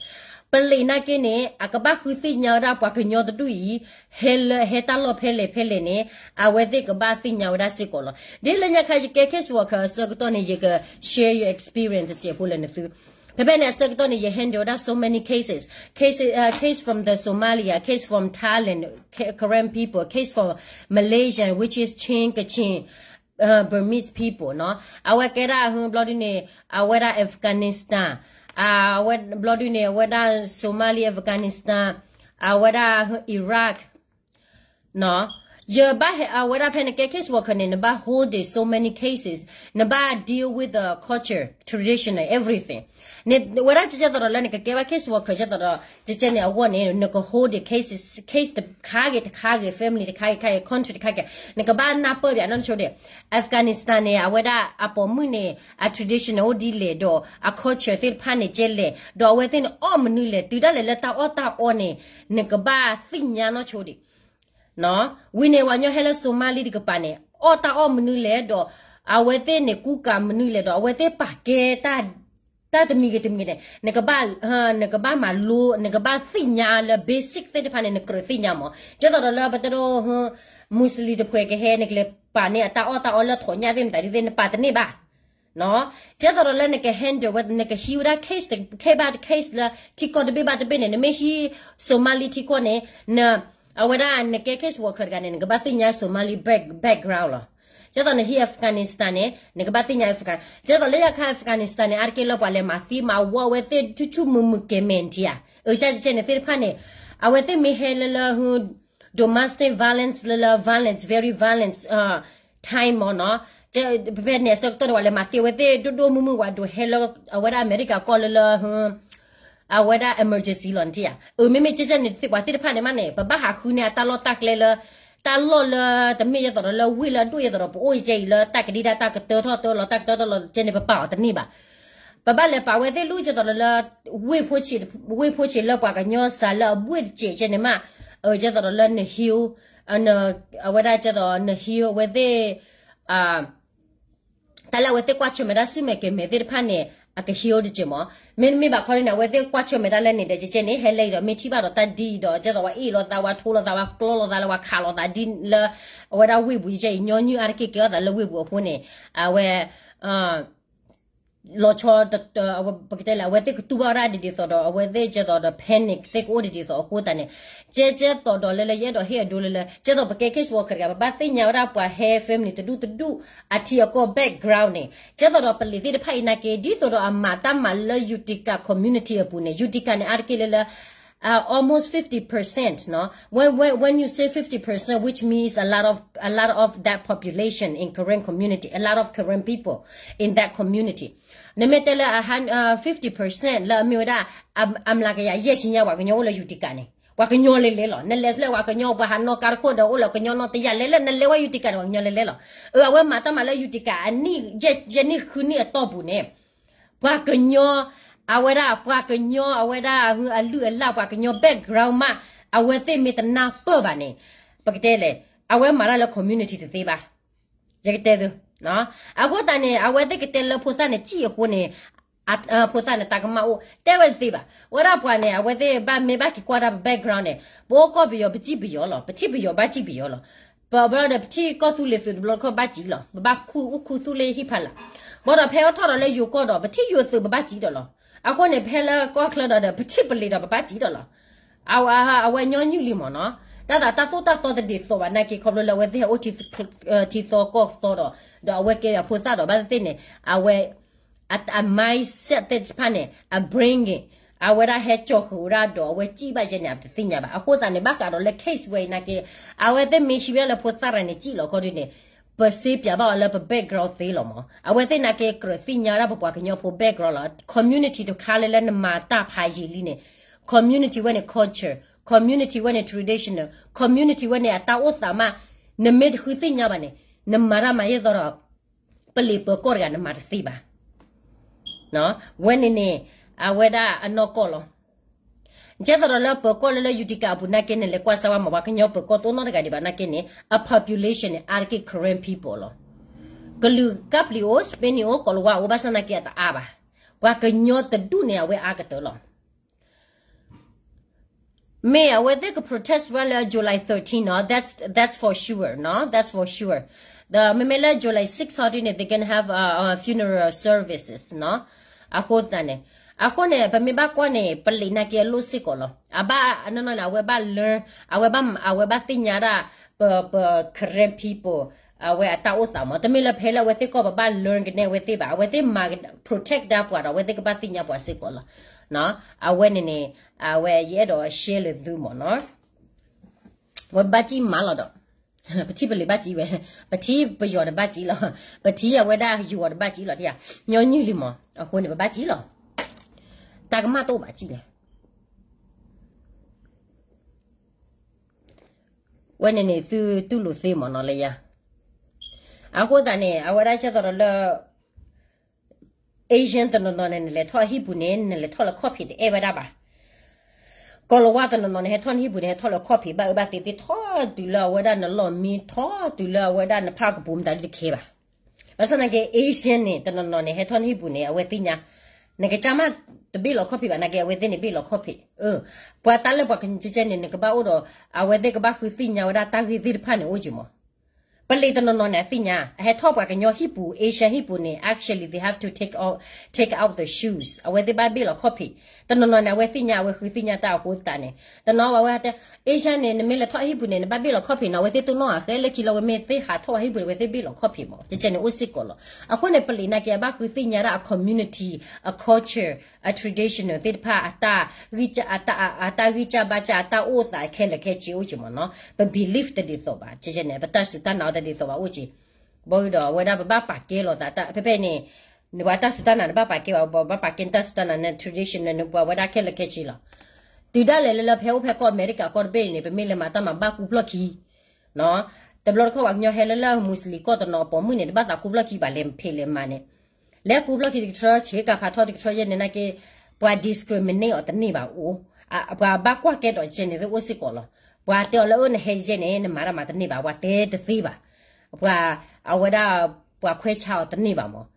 ပလံးနာ်က့န့ၣ် အကဘၣ်ဃုသ့ၣ်ညါဝဲဒၣ်ပှၤကညီတဒူၣ်အံၤ ဟဲလၢ ဟဲတၢ်လီၢ်ဖဲလဲၣ်ဖဲလဲၣ်န့ၣ် အဝဲသ့ၣ်ကဘၣ်သ့ၣ်ညါဝဲဒၣ်စ့ၢ်ကီးလီၤ. ဒ်လၢညါခါယကဲ case worker အဆၢကတီၢ်န့ၣ် ယက share ယ experience တစဲးဖိလၢနသု ဖဲဖဲန့ၣ်အဆၢကတီၢ်န့ၣ် ယ handle ဝဲဒၣ် so many cases, case, uh, case from the Somalia, case from Thailand, Karen people, case from Malaysia, which is Chin, Kachin, uh, Burmese people နီၤ. အဝဲကဲဒၣ်ဟဘျီဒုန့ၣ် အဝဲဒၣ် Afghanistan, အဝဲဘျီဒုန့ၣ် အဝဲဒၣ် Somali, Afghanistan, အဝဲဒၣ် Iraq နီၤ. ယဘၣ်ဟဲ အဝဲဒၣ်ဖဲနကဲ case worker န့ၣ် နဘၣ် hold it so many cases, နဘၣ် deal with the culture, tradition and everything. န့ၣ် ဝဲဒၣ်ကဲသိးဒီးလၢနကကဲဘၣ် case worker ကဲသိးဒီး ကဲကဲန့ၣ်အဂီၢ်န့ၣ် နက hold it cases, case တခါဂ့ၤတခါဂ့ၤ family တခါဂ့ၤတခါဂ့ၤ နကဘၣ်နၢ်ပၢၢ်ဘၣ်နီၢ်ဆိဒဲး. Afghanistan န့ၣ် အဝဲဒၣ်အပိာ်မုၣ်န့ၣ် အ tradition န့ၣ်အိၣ်ဒ်လဲၣ်ဒီး အ culture သ့ၣ်တဖၣ်န့ၣ်ကဲလဲၣ် ဒီးအဝဲသ့ၣ်န့ၣ်အီၣ်မနုၤလဲၣ် တုၤဒၣ်လဲာ်လၢတၢ်အီၣ်တၢ်အီန့ၣ် နကဘၣ်သ့ၣ်ညါနီၢ်ဆိဒံး ဝံၤန့ၣ် ပှၤကညီဟဲလၢ Somali တကပၤန့ၣ် အီၣ်တၢ်အီၣ်မနုၤလဲၣ်ဒီး အဝဲသ့ၣ်န့ၣ်ကူကၤမနုၤလဲၣ်ဒီး အဝဲသ့ၣ်ပာ်ကဲ တၢ်တမံၤဂ့ၤတမံၤဂ့ၤန့ၣ် နကဘၣ် နကဘၣ်မၤလိ နကဘၣ်သ့ၣ်ညါလၢ basic သ့ၣ်တဖၣ်န့ၣ် နကြၢးသ့ၣ်ညါမး. ကဲသိးဒီးလၢပတဒိ Muslim တဖှဲးကဟဲ နကလဲၤပာ်န့ၢ်အတၢ်အီၣ်တၢ်အီလၢထိးညၣ်သ့ၣ်မတၤဒုသ့ၣ် နပာ်တန့ၢ်ဘၣ် ကဲသိးဒီးလၢနက handle ဝဲ နကဟံးဝဲဒၣ် case တ case ဘၣ် case လၢထံကီၢ်တဘ့ၣ်ဘၣ်တဘ့ၣ်န့ၣ် နမ့ၢ်ဟံး Somali ထံကီၢ်န့ၣ် န အဝဲဒၣ်နကဲ case worker တဂၤန့ၣ် နကဘၣ်သ့ၣ်ညါ Somali back- background လီၤ. ကဲသိးနဟံး Afghanistan န့ၣ် နကဘၣ်သ့ၣ်ညါ Afghan ကဲသိးလၢယခါ Afghanistan န့ၣ် အါတက့ၢ်လၢပှၤလဲၤမၤသံမၤဝီအဝဲသ့ၣ်ဆူၣ်ဆူၣ်မုာ်မုာ်ကဲၤမဲာ်ထံဧါ. အကဲကဲန့ၣ်သ့ၣ်တဖၣ်န့ၣ် အဝဲသ့ၣ်မ့ၢ်ဟဲလၢလၢ domestic violence လၢလၢ violence, very violence time မ့ၢ်နီၤ. ဖဲန့ၣ်အဆၢကတီၢ်န့ၣ် ပှၤလဲၤမၤသံအဝဲသ့ၣ်ဒိၣ်ဒိၣ်မုၢ်မုၢ် ပှၤဒိးဟဲလၢအဝဲဒၣ်အမဲရကၤကီၢ်လၢလၢ အဝဲဒၣ် emergency လီၤနထံၣ်ဧါ. အမ့မ့ၢ်ကဲကဲန့ၣ် ပှၤသ့ၣ်တဖၣ်န့ၣ်မးန့ၣ် ပဘၣ်ဟးဃုန့ၢ်အတၢ်လီၢ်တၢ်ကျဲလၢ တၢ်လီၢ်လၢတမ့ၢ်ယဲသိးဒီးလၢဝ့ၢ်လၢအဒိၣ်ယဲသိးဒီး ပအိၣ်ယဲအံၤလၢတၢ်ကဒံဒၣ်တၢ်ကတၢထီၣ်တၢလီၤတၢ်ကတၢထီၣ်တၢလီၤကဲန့ၣ် ပပာ်အီၤတန့ၢ်ဘၣ်. ပဘၣ်လဲၤပာ်ဝဲသ့ၣ်လူၤကဲသိးဒီးလၢ ဝ့ၢ်ဖိဆံးလၢပှၤကညီစးလၢအဘှ့ၣ်တစဲးကဲန့ၣ်မး ကဲသိးဒီးလၢန hill အဝဲဒၣ်ကဲသိးန hill အဝဲသ့ၣ် တၢ်လၢအဝဲသ့ၣ်ကွၢ်ဆၢၣ်မဲာ်တၢ်ဆူၣ်မဲာ်ကဲၤမဲာ်သ့ၣ်တဖၣ်န့ၣ် အက hill တစဲးမး. မ့တမ့ၢ်ဘၣ်ခီန့ၣ် အဝဲသ့ၣ်ကွၢ်ဆၢၣ်မဲာ်တၢ်လၢန့ၣ်ဒီး ကဲကဲန့ၣ် ဟဲလဲအံၤဒီးမ့ၢ်ထံၣ်ဘၣ်ဒီးတၢ်ဒ်အံၤဒီး ကဲသိးဝဲအ့ၣ်လိာ်သး ဝဲထိလိာ်သး ဝဲကျီလိာ်သးလၢ ဝဲခးလိာ်သးဒ်လၢ အဝဲဒၣ်ဝ့ၢ်ပူၤကဲအံၤ ညီနုၢ်အါတက့ၢ်ကဲထီၣ်သးလၢဝ့ၢ်ပူၤအဃိန့ၣ် အဝဲ လီၤဆီ ပကတဲလဲၣ် အဝဲသ့ၣ်ကတူၢ်ဘၣ်ဝဲဒၣ်ဒ်ဒ်သိးဒီး အဝဲသ့ၣ်ကဲသိးဒီး panic သ့ၣ်ကအိၣ်ဒ်ဒ်သိးအဃိသတးန့ၣ် ကဲကဲသိးဒီးလၢလၢယအဲၣ်ဒိးဟ့ၣ်အဒိလၢလၢ ကဲသိးပကဲ case worker တဂၤ ပဘၣ်သ့ၣ်ညါဝဲဒၣ်ပှၤဟဲ family တဒူၣ်တဒူၣ် အထံအကီၢ် background န့ၣ် ကဲသိးဒီးပလံးသ့ၣ်တဖၣ်အံၤနာ်က့ ဒ်သိးဒီးအမၤတၢ်မၤလၢ Utica community အပူၤန့ၣ် Utica န့ၣ် အါတက့ၢ်လၢလၢ almost fifty percent နီၤ when when when you say fifty percent, which means a lot of a lot of that population in Karen community, a lot of Karen people in that community. နမ့ၢ်တဲလၢ fifty percent လၢအမ့ၢ်ဝဲဒၣ် အမျးကယၤယဲၢ်ဆံညါ ပှၤကညီအိၣ်လၢ Utica န့ၣ် ပှၤကညီလဲၤလဲၤလီၤ. နလဲၤဖျဲၣ်ပှၤကညီ ပှၤဟးနီၣ်ကါတခိၣ်ဒီး အိၣ်လၢကညီနီၣ်တယၢ်လဲၤလၢ နလဲၤဝဲ Utica န့ၣ် ပှၤကညီလဲၤလဲၤလီၤ. အဝဲမၤတၢ်မၤလၢ Utica အနံၣ် ယဲၢ်နံၣ်ဃုနံၣ်အတီၢ်ပူၤန့ၣ် ပှၤကညီ အဝဲဒၣ် ပှၤကညီ အဝဲဒၣ်အလုၢ်အလၢ် ပှၤကညီ background မး အဝဲသ့ၣ်မ့ၢ်တနၢ်ပၢၢ်ဘၣ်န့ၣ် ပကတဲလဲၣ် အဝဲမၤတၢ်လၢ community တသ့ဘၣ်. ယကတဲသု အဃိသတးန့ၣ် အဝဲသ့ၣ်ကတဲလၢဖိသၣ်န့ၣ် စံၣ်အဃိန့ၣ် ဖိသၣ်န့ၣ် တၢ်ကမၣ်အိၣ် တဲဝဲတသ့ဘၣ်. ဝဲဒၣ်ပှၤန့ၣ် အဝဲသ့ၣ်ဘၣ်မ့ၢ်ဘၣ်က့ၤကွၢ်တၢ်ပ background န့ၣ် ပအိၣ်ကီၢ်ပယီၤ ပစံၣ်ပယီၤလီၤ. ပထံၣ်ပယီၤဘၣ်စံၣ်ပယီၤလီၤ. ပဘျီဒီး ပထံၣ်ကီၢ်သူလ့ၤသုးတဘျီတခီၣ်ဘၣ်စံၣ်လီၤ. ပဘၣ်ခူၣ်အူၣ်ခူသူၣ်လၢဟံၣ်ဖးလၢ်. ဘၣ်ဒီးဖဲအထီၣ်ဒီးလၢယိၤကီၢ်ဒီး ပထံၣ်ယိၤသုးပဘၣ်စံၣ်ဒီးလီၤ. အဃိန့ၣ် ဖဲလၢကီၢ်ချၢဒီး ပထံၣ်ပလံးဒီးပဘၣ်စံၣ်ဒီးလီၤ. အဝဲညီနုၢ်လံမ့ၢ်နီၤ. တၢ်သးတၢ်သိၣ်တၢ်သီတဒ်သိးဘၣ်နာ်က့ ခီဖျိလၢအဝဲသ့ၣ်ဟဲအိၣ်ထံသီကီၢ်သီဒီး ဒီးအဝဲကဲအဖိသၣ်ဒီး ဘၣ်သ့ၣ်သ့ၣ်န့ၣ် အဝဲ အ mindset သ့ၣ်တဖၣ်န့ၣ် အ brain ဂ့ၤ အဝဲဒၣ်ဟဲကၠီၤဃုာ်ဝဲဒၣ်ဒီး အဝဲစံၣ်ဘၣ်ယဲန့ၣ် အတသ့ၣ်ညါဘၣ်. အဃိသတးန့ၣ် ဘၣ်ဃးဒီးလၢ case ဝဲအံၤနာ်က့ အဝဲသ့ၣ်မ့ၢ်ဟံးဝဲဒၣ်လၢဖိသၣ်ရၤန့ၣ် စံၣ်လီၤခီဒုန့ၣ် ပစ့ပၠးဘၣ်အီၤလၢပ background သ့လီၤမး. အဝဲသ့ၣ်နာ်က့ ကြၢးသ့ၣ်ညါဝဲဒၣ်ပပှၤကညီဖိ background လီၤ. community တခါလၢလၢနမၤတၢ်ဖးယံာ်လံန့ၣ် community ဝဲန့ၣ် culture, community ဝဲန့ၣ် traditional community ဝဲန့ၣ် အတၢ်အိၣ်သးမး, နမ့ၢ်တဃုသ့ၣ်ညါဘၣ်န့ၣ် နမၤတၢ်မၤယဲၢ်သီဒီး ပလံးပၢၤကီၢ်တဂၤနမၤတသ့ဘၣ်. ဝဲန့ၣ်န့ၣ် အဝဲဒၣ်အနီၢ်ကီၢ်လီၤ. ကဲသိးဒီးလၢပၢၤကီၢ်လၢလၢ Utica အပူၤနာ်က့န့ၣ် လဲၤကွၢ်စၢ်ဝဲမ့ၢ် ပှၤကညီပၢၤကီၢ်တအိၣ်နီတဂၤဒံးဘၣ်နာ်က့န့ၣ် အ population န့ၣ် အါတက့ၢ် Karen people လီၤ. ကလုာ်ကပျံၤအိၣ် Spanish အိၣ် ကိးလၤဝါအိၣ် ဘၣ်ဆၣ်နာ်က့အတအါဘၣ်. ပှၤကညီတဒူၣ်န့ၣ် အဝဲအါကတၢၢ်လီၤ. မ့ၢ်အဝဲသ့ၣ်က protest ဝဲလၢ July thirteen နီၤ, that's that's for sure နီၤ, that's for sure. ဒီးမ့မ့ၢ်လၢ July six ဟီဒ်န့ၣ် they can have a, a funeral services နီၤ. အဃိသတးန့ၣ်, အဃိန့ၣ် ပမ့ၢ်ဘၣ်ကွၢ်န့ၣ် ပလံးနာ်က့အလိၣ်စ့ၢ်ကီးလီၤ. အဘၣ်အနီၢ်နီၢ်န့ၣ် အဝဲဘၣ် learn, အဝဲဘၣ် အဝဲဘၣ်သ့ၣ်ညါဒၣ် ပ ပ Karen people အဝဲအတၢ်အိၣ်သးမး, တမ့ၢ်လၢဖဲလၢအဝဲသ့ၣ်ကီၢ်ပဘၣ် learn ကနဲအဝဲသ့ၣ်ဘၣ်, အဝဲသ့ၣ်မၤ protect ဒၣ်ပှၤဒီး အဝဲသ့ၣ်ကဘၣ်သ့ၣ်ညါပှၤစ့ၢ်ကီးလီၤ. အဝဲန့ၣ်န့ၣ် အဝဲယအဲၣ်ဒိး share လၢသုမးနီၤ. ဝဲဘၣ်စံၣ်မးလီၤဒီး ပထံၣ်ပလံးဘၣ်စံၣ်ဝဲ, ပထံၣ်ပယီၤတဘၣ်စံၣ်လီၤ, ပထံၣ်အဝဲဒၣ်ယိၤအီၤတဘၣ်စံၣ်လီၤ, တယၤ ညီနုၢ်လံမး, အဃိန့ၣ် ပဘၣ်စံၣ်လီၤ. တၢ်ကမၣ်တအိၣ်ဘၣ်စံၣ်လဲၣ်. ဝဲန့ၣ်န့ၣ် သုတူၢ်လိာ်သ့မးနီၤလၢယၤ. အဃိသတးန့ၣ် အဝဲဒၣ်ကဲသိးဒီးလၢ Asian တနီၤနီၤန့ၣ် နလဲၤထီၣ်အဟံၣ်ပူၤန့ၣ် နလဲၤထီၣ်လၢခီၣ်ဖံးတအဲၣ်ဝဲဒၣ်ဘၣ်. ကိးလၤဝါတနီၤနီၤန့ၣ် ဟဲထီၣ်နဟံၣ်ပူၤန့ၣ် ဟဲထီၣ်လၢခီၣ်ဖံး ဘၣ်အၢဘၣ်သီသ့ ထီၣ်တုၤလၢအဝဲဒၣ်နလီၢ်မံ ထီၣ်တုၤလၢအဝဲဒၣ်နဖးကပူၤမတၤဒ်တခဲဘၣ်. ဘၣ်ဆၣ်သနာ်က့ Asian န့ၣ် တနီၤနီၤန့ၣ် ဟဲထီၣ်နဟံၣ်ပူၤန့ၣ် အဝဲသ့ၣ်ညါ, နကစၢ်မးတဘ့ၣ်လီၤခီၣ်ဖံးဘၣ်နာ်က့ အဝဲသ့ၣ်န့ၣ်ဘ့ၣ်လီၤခီၣ်ဖံး. ပှၤတၢ်လၢပှၤကညီကဲကဲန့ၣ် နကဘၣ်အိၣ်ဒီး အဝဲသ့ၣ်ကဘၣ်ဃုသ့ၣ်ညါဝဲဒၣ်တၢ်ဂ့ၢ်သ့ၣ်တဖၣ်န့ၣ်အိၣ်က့ၤမး. ပလံးတနီၤနီၤန့ၣ် အသ့ၣ်ညါ အဟဲထီၣ်ပှၤကညီဟံၣ်ပူၤ Asian ဟံၣ်ပူၤန့ၣ် actually they have to take out, take out the shoes အဝဲသ့ၣ်ဘၣ်ဘ့ၣ်လီၤခီၣ်ဖံး. တနီၤနီၤန့ၣ် အဝဲသ့ၣ်ညါ အဝဲဃုသ့ၣ်ညါတၢ်အဃိသတးန့ၣ် တနီၤဘၣ်ဝဲတဲ Asian န့ၣ် နမ့ၢ်လဲၤထီၣ်အဟံၣ်ပူၤန့ၣ် နဘၣ်ဘ့ၣ်လီၤခီၣ်ဖံးနီၤ, အဝဲသ့ၣ်တိၢ်နီၣ်အဃဲလၢခံလီၤ ဝဲမ့ၢ်သ့ၣ်ဟးထီၣ်အဟံၣ်ပူၤန့ၣ် အဝဲသ့ၣ်ဘ့ၣ်လီၤခီၣ်ဖံးမး ကဲကဲန့ၣ်အိၣ်စ့ၢ်ကီးလီၤ. အဃိန့ၣ် ပလံးနာ်က့ အဘၣ်ဃုသ့ၣ်ညါဒၣ်အ community, အ culture, အ traditional သ့ၣ်တဖၣ် အတၢ်ဂံၢ်စၢ် အတၢ်ဂံၢ်စၢ်ဘါစၢ် အတၢ်အိၣ်သးခဲလၢာ်ခဲဆ့အိၣ်က့ၤမးနီၤ. ပ belief တဒ်သိးဘၣ် ကဲကဲန့ၣ် ပတၢ်စူၢ်တၢ်နာ်အီၤတဒ်သိးဘၣ်အိၣ်က့ၤ. ဘၣ်ဒီးအဝဲဒၣ်ပဘၣ်ပာ်ကဲလိာ်သး ဖဲဖဲန့ၣ် နပှၤတၢ်စူၢ်တၢ်နာ်နဘၣ်ပာ်ကဲဘၣ်, ပဘၣ်ပာ်ကဲနတၢ်စူၢ်တၢ်နာ် န traditional နပှၤဝဲဒၣ်ခဲလၢာ်ခဲဆ့လီၤ. တုၤဒၣ်လဲာ်လၢလၢဖဲအိၣ်ဖဲကီၢ်အမဲရကၤကီၢ်တဘ့ၣ်အံၤန့ၣ် ပမ့ၢ်လဲၤမၤတၢ်မၤဘၣ်ကူဖျီၣ်ခံ တဘျီတခီၣ်ပှၤကညီဟဲလၢလၢ Muslim ကီၢ်တနီၤအပိာ်မုၣ်န့ၣ် တဘၣ်သးကူဖျီၣ်ခံဘၣ် လဲၤဖံးလဲၤမၤန့ၣ်, လဲၤကူဖျီၣ်ခံတကထြၢ ဆ့ကၤဖးထီတကထြၢယဲၢ်န့ၣ်နာ်က့ ပှၤ discriminate အီၤတန့ၢ်ဘၣ်အိၣ်, ပှၤဘၣ်ကွၢ်ကဲဒီးကဲန့ၣ်သ့ၣ်အိၣ်စ့ၢ်ကီးလီၤ. ပှၤတဲအီၤလၢအၢနဟဲယဲၢ်န့ၣ် နမၤတၢ်မၤတန့ၢ်ဘၣ် ပှၤတဲတသ့ဘၣ်. ပှၤ အဝဲဒၣ် ပှၤခွဲးဆါအီၤတန့ၢ်ဘၣ်မး.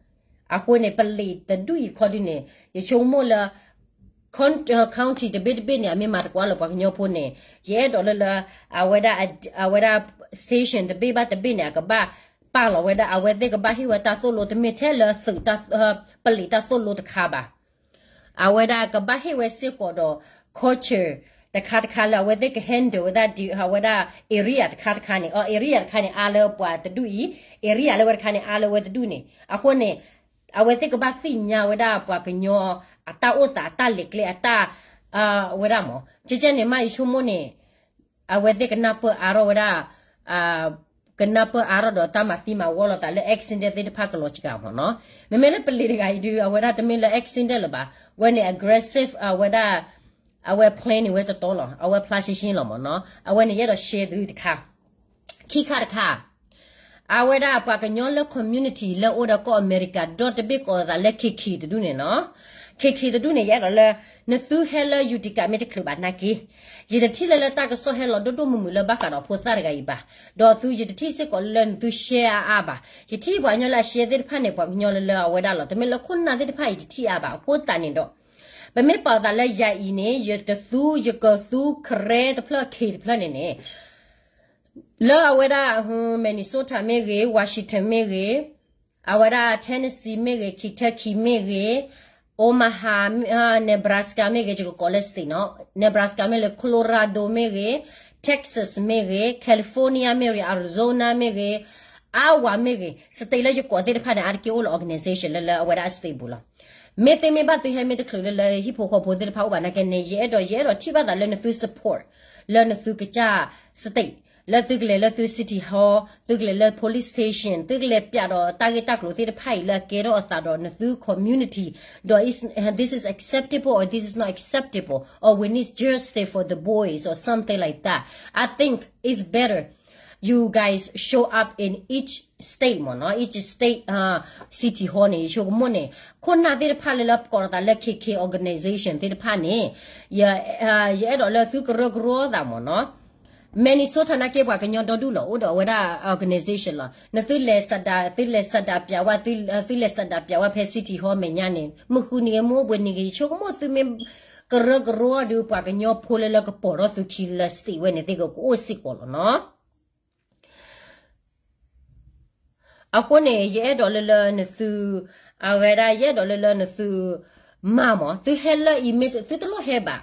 အဃိန့ၣ် ပလံးတဒူၣ်အံၤခီဒုန့ၣ် ယဆိကမိၣ်လၢ county တဘ့ၣ်တဘ့ၣ်န့ၣ် အမ့ၢ်မၤသကိးလၢပှၤကညီဖိန့ၣ် ယအဲၣ်ဒိးလၢလၢ အဝဲဒၣ် အဝဲဒၣ် station တဘ့ၣ်ဘၣ်တဘ့ၣ်န့ၣ် အကဘၣ်ပာ်လီၤဝဲဒၣ် အဝဲသ့ၣ်ကဘၣ်ဟ့ၣ်ဝဲတၢ်သိၣ်လိ တမ့ၢ်ထဲလၢသုး ပလံးတၢ်သိၣ်လိတခါဘၣ်. အဝဲဒၣ်ကဘၣ်ဟ့ၣ်ဝဲစ့ၢ်ကီးဒီး culture တခါတခါလၢအဝဲသ့ၣ်က handle ဝဲဒၣ် အဝဲဒၣ် area တခါတခါန့ၣ် အ area တခါန့ၣ် အါလၢပှၤတဒူၣ်အံၤ area လၢဝဲတခါန့ၣ် အါလၢဝဲတဒူၣ်န့ၣ် အဃိန့ၣ် အဝဲသ့ၣ်ကဘၣ်သ့ၣ်ညါဝဲဒၣ်ပှၤကညီ အတၢ်အိၣ်သး အတၢ်လဲၤကျဲ အတၢ် ဝဲဒၣ်မး ကဲကဲန့ၣ် မ့ၢ်ယဆိကမိၣ်န့ၣ် အဝဲသ့ၣ်ကနၢ်ပၢၢ်အါထီၣ်ဝဲဒၣ် ကနၢ်ပၢၢ်အါထီၣ်ဒီးတၢ်မၤသံမၤဝီလိာ်သးလၢ accident သ့ၣ်တဖၣ်ကလီၤစှၤမးနီၤ. မ့မ့ၢ်လၢပလံးတဂၤအံၤဒုး အဝဲဒၣ်တမ့ၢ်လၢ accident လၢၤဘၣ်, ဝဲန့ၣ် aggressive အဝဲဒၣ် အဝဲ plan န့ၣ်ဝဲတတီလီၤ, အဝဲ plan ရှင်းရှင်းလီၤမးနီၤ. အဝဲန့ၣ်ယအဲၣ်ဒိး share သုတခါ ခံခါတခါ အဝဲဒၣ်ပှၤကညီလၢ community လၢအိၣ်ဒီးကီၢ်အမဲရကၤ ဒီတဘ့ၣ်ကိးသးလၢ KK တဒူၣ်န့ၣ်နီၤ. KK တဒူၣ်န့ၣ် ယအဲၣ်ဒိးလၢ နသုဟဲလၢ Utica မ့ၢ်တချုးဘၣ်နာ်က့ ယတထံၣ်လၢလၢတၢ်ကစီၣ်ဟဲလီၤဒိၣ်ဒိၣ်မုၢ်မုၢ်လၢဘၣ်ဃးဒီးဖိသၣ်တဂၤအံၤဘၣ်. ဒီးသု ယတထံၣ်စ့ၢ်ကီးလၢနသု share အါအါဘၣ်. ယထံၣ်ပှၤကညီလၢအ share သ့ၣ်တဖၣ်န့ၣ် ပှၤကညီလၢလၢအဝဲဒၣ်လီၤ. တမ့ၢ်လၢခိၣ်နၢ်သ့ၣ်တဖၣ်အံၤ ယတထံၣ်အါဘၣ်. အဃိသတးန့ၣ်ဒီး ပမ့ၢ်ပာ်သးလၢယၤအံၤန့ၣ် ယတသူ ယကသူ Karen တဖျၢၣ် K တဖျၢၣ်န့ၣ်န့ၣ် လၢအဝဲဒၣ် Minnesota မ့ၢ်ဂ့ၤ, Washington မ့ၢ်ဂ့ၤ, အဝဲဒၣ် Tennessee မ့ၢ်ဂ့ၤ, Kentucky မ့ၢ်ဂ့ၤ, Omaha, Nebraska မ့ၢ်ဂ့ၤ, ယကကိးလၢ state နီၤ, Nebraska မ့ၢ်လၢ Colorado မ့ၢ်ဂ့ၤ, Texas မ့ၢ်ဂ့ၤ, California မ့ၢ်ဂ့ၤ, Arizona မ့ၢ်ဂ့ၤ, Iowa မ့ၢ်ဂ့ၤ, state လၢယကိးသ့ၣ်တဖၣ်န့ၣ် အါတက့ၢ်အိၣ်လၢ organization လၢလၢအဝဲဒၣ်အ state ပူၤလီၤ. မ့ၢ်သ့မ့ၢ်ဘၣ်သုဟဲမ့ၢ်တချုးလၢလၢဟံၣ်ဖိဃီဖိသ့ၣ်တဖၣ်အိၣ်ဘၣ်နာ်က့န့ၣ် ယအဲၣ်ဒိး ယအဲၣ်ဒိးထံၣ်ဘၣ်သးလၢနသု support လၢနသုကစၢ် state လၢသုကလဲၤလၢသု city hall, သုကလဲၤလၢ police station, သုကလဲၤပျးဒီးတၢ်ဂ့ၢ်တၢ်ကျိၤသ့ၣ်တဖၣ်အံၤလၢအကဲထီၣ်အသးဒီးနသု community, ဒီး is, this is acceptable or this is not acceptable, or we need justice for the boys or something like that. I think it's better you guys show up in each state မ့ၢ်နီၤ, each state, city hall န့ၣ် ယဆိကမိၣ်န့ၣ် ခိၣ်နၢ်သ့ၣ်တဖၣ်လၢလၢကိးထီၣ်သးလၢ K K organization သ့ၣ်တဖၣ်န့ၣ် ယအဲၣ်ဒိးလၢသုကရၢကရိသးမ့ၢ်နီၤ. Minnesota နာ်က့ ပှၤကညီဒီဒူၣ်လီၤ အိၣ်ဒီးအဝဲဒၣ် organization လီၤ. နသုလဲၤစးဒး, သုလဲၤစးဒးပျးဝဲ, သုလဲၤစးဒးပျးဝဲဖဲ city hall မဲာ်ညါန့ၣ် မုၢ်ဃုနံၤဂ့ၤ မုၢ်အိၣ်ဘှံးနံၤဂ့ၤ ယဆိကမိၣ်သုမ့ၢ်ကရၢကရိဒီး ပှၤကညီဖိလၢလၢကပီၤထီၣ်သုခံလၢ state ဝဲန့ၣ်သ့ၣ်ကအိၣ်စ့ၢ်ကီးလီၤနီၤ. အဃိန့ၣ် ယအဲၣ်ဒိးလၢလၢနသု, အဝဲဒၣ် ယအဲၣ်ဒိးလၢလၢနသု မၤမ့ၢ်, သုဟဲလၢအံၤမ့ၢ် သုတလိၣ်ဟဲဘၣ်.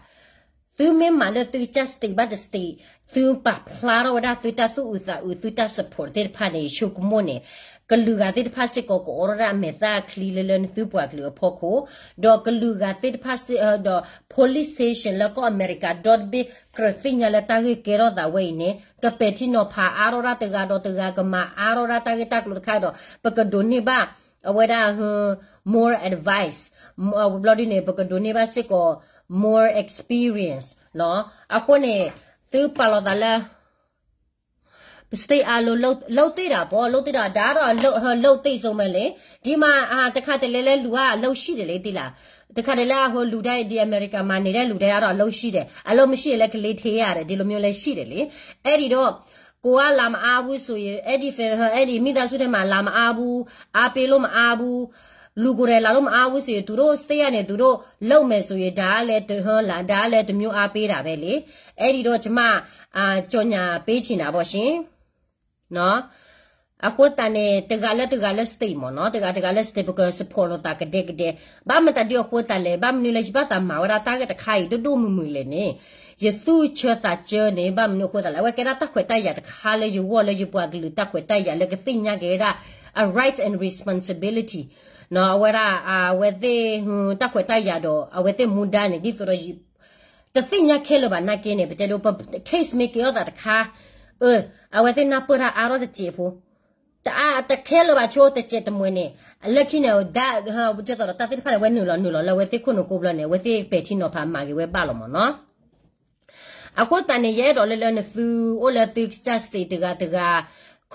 သုမ့ၢ်မၤလၢသုကစၢ် state by the state, သုပာ်ဖျါထီၣ်ဝဲဒၣ်သုတၢ်သူၣ်အုးသးအုး သုတၢ် support သ့ၣ်တဖၣ်န့ၣ် ယဆိကမိၣ်န့ၣ် ကလုာ်ဂၤသ့ၣ်တဖၣ်စ့ၢ်ကီးကအိးထီၣ်ဒၣ်အမဲာ်သၣ်ချံလၢလၢနသုပှၤကလုာ်အဖီခိၣ်, ဒီးကလုာ်ဂၤသ့ၣ်တဖၣ်စ့ၢ်, ဒီး police station လၢကီၢ်အမဲရကၤဒီတဘ့ၣ် ကြၢးသ့ၣ်ညါလၢတၢ်ဂ့ၢ်ကဲထီၣ်သးဝဲအံၤန့ၣ် ကပဲာ်ထံနီၤဖးအါထီၣ်ဒၣ်တဂၤဒီးတဂၤ ကမၤအါထီၣ်ဒၣ်တၢ်ဂ့ၢ်တၢ်ကျိၤတခါဒီး ပကဒိးန့ၢ်ဘၣ် အဝဲဒၣ် more advice, ဘျီဒ်န့ၣ် ပကဒိးန့ၢ်ဘၣ်စ့ၢ်ကီး more experience နီၤ. အဃိန့ၣ် သုပာ်လီၤသးလၢ state အလိၤ လုပ်သင့်တာပေါ့, လုပ်သင့်တာ, ဒါကတော့ လုပ်သင့်ဆုံးပဲလေ. ဒီမှာ တခါတလေလဲလူကအလုပ်ရှိတယ်လေ, သိလား. တခါတလေအဟိုလူတိုင်း ဒီ အမေရိကမှာနေတဲ့လူတိုင်းကတော့အလုပ်ရှိတယ်, အလုပ်မရှိရင်လည်းကလေးထည့်ရတယ်, ဒီလိုမျိုးလည်းရှိတယ်လေ. အဲ့ဒီတော့ ကိုယ်ကလာမအားဘူးဆိုရင် အဲ့ဒီ အဲ့ဒီမိသားစုထဲမှာလာမအားဘူး, အားပေးလို့မအားဘူး, လူကိုယ်တိုင်လာလို့မအားဘူးဆိုရင် သူတို့ state ကနေ သူတို့လုပ်မယ်ဆိုရင် ဒါကလည်း ဒါကလည်းတစ်မျိုးအားပေးတာပဲလေ. အဲ့ဒီတော့ ကျွန်မ အာ ကြော်ညာပေးချင်တာပေါ့ရှင်နော်. အဃိသတးန့ၣ် တဂၤလၢတဂၤလၢ state မ့ၢ်နီၤ, တဂၤတဂၤလၢ state ပက support လိာ်သးကဒဲကဒဲ, ဘၣ်မတၤဒ်အဃိသတးလဲၣ်, ဘၣ်မနုၤလၢယဘၣ်သးမၤဝဲဒၣ်တၢ်ဂ့ၢ်တခါအံၤ ဒိၣ်ဒိၣ်မုၢ်မုၢ်လဲၣ်န့ၣ်, ယသူၣ်ဆၢသးဆၢန့ၣ် ဘၣ်မနုၤအဃိသတးလဲၣ်, အဝဲကဲဒၣ်တၢ်ခွဲးတၢ်ယာ်တခါလၢယဂီၢ်လၢယပှၤကလုာ်တၢ်ခွဲးတၢ်ယာ်လၢကသ့ၣ်ညါက့ၤဝဲဒၣ် အ right and responsibility နီၤ, အဝဲဒၣ် အဝဲသ့ၣ် တၢ်ခွဲးတၢ်ယာ်ဒီး အဝဲသ့ၣ်မူဒါန့ၣ် ဒ်သိးဒီး တသ့ၣ်ညါခဲလၢာ်ဘၣ်နာ်က့န့ၣ် ပတဲဒိ ပ case မ့ၢ်ကဲထီၣ်သးတခါ, အ အဝဲသ့ၣ်နၢ်ပၢၢ်တၢ်အါထီၣ်တစဲးဖိ, တအါတခဲလၢာ်ဘၣ်ဆိတစဲးတမှဲၤန့ၣ်, လၢခံန့ၣ် ဒ်သိးဒီးတၢ်သ့ၣ်တဖၣ်န့ၣ် အဝဲနုာ်လီၤနုာ်လီၤလၢအဝဲသ့ၣ်ခိၣ်နူာ်ကိးဘျီန့ၣ် အဝဲသ့ၣ်ပဲာ်ထံနီၤဖးမၤဂ့ၤဝဲဘၣ်လီၤမ့ၢ်နီၤ. အဃိသတးန့ၣ် ယအဲၣ်ဒိးလၢလၢနသုအိၣ်လၢသုကစၢ် state တဂၤတဂၤ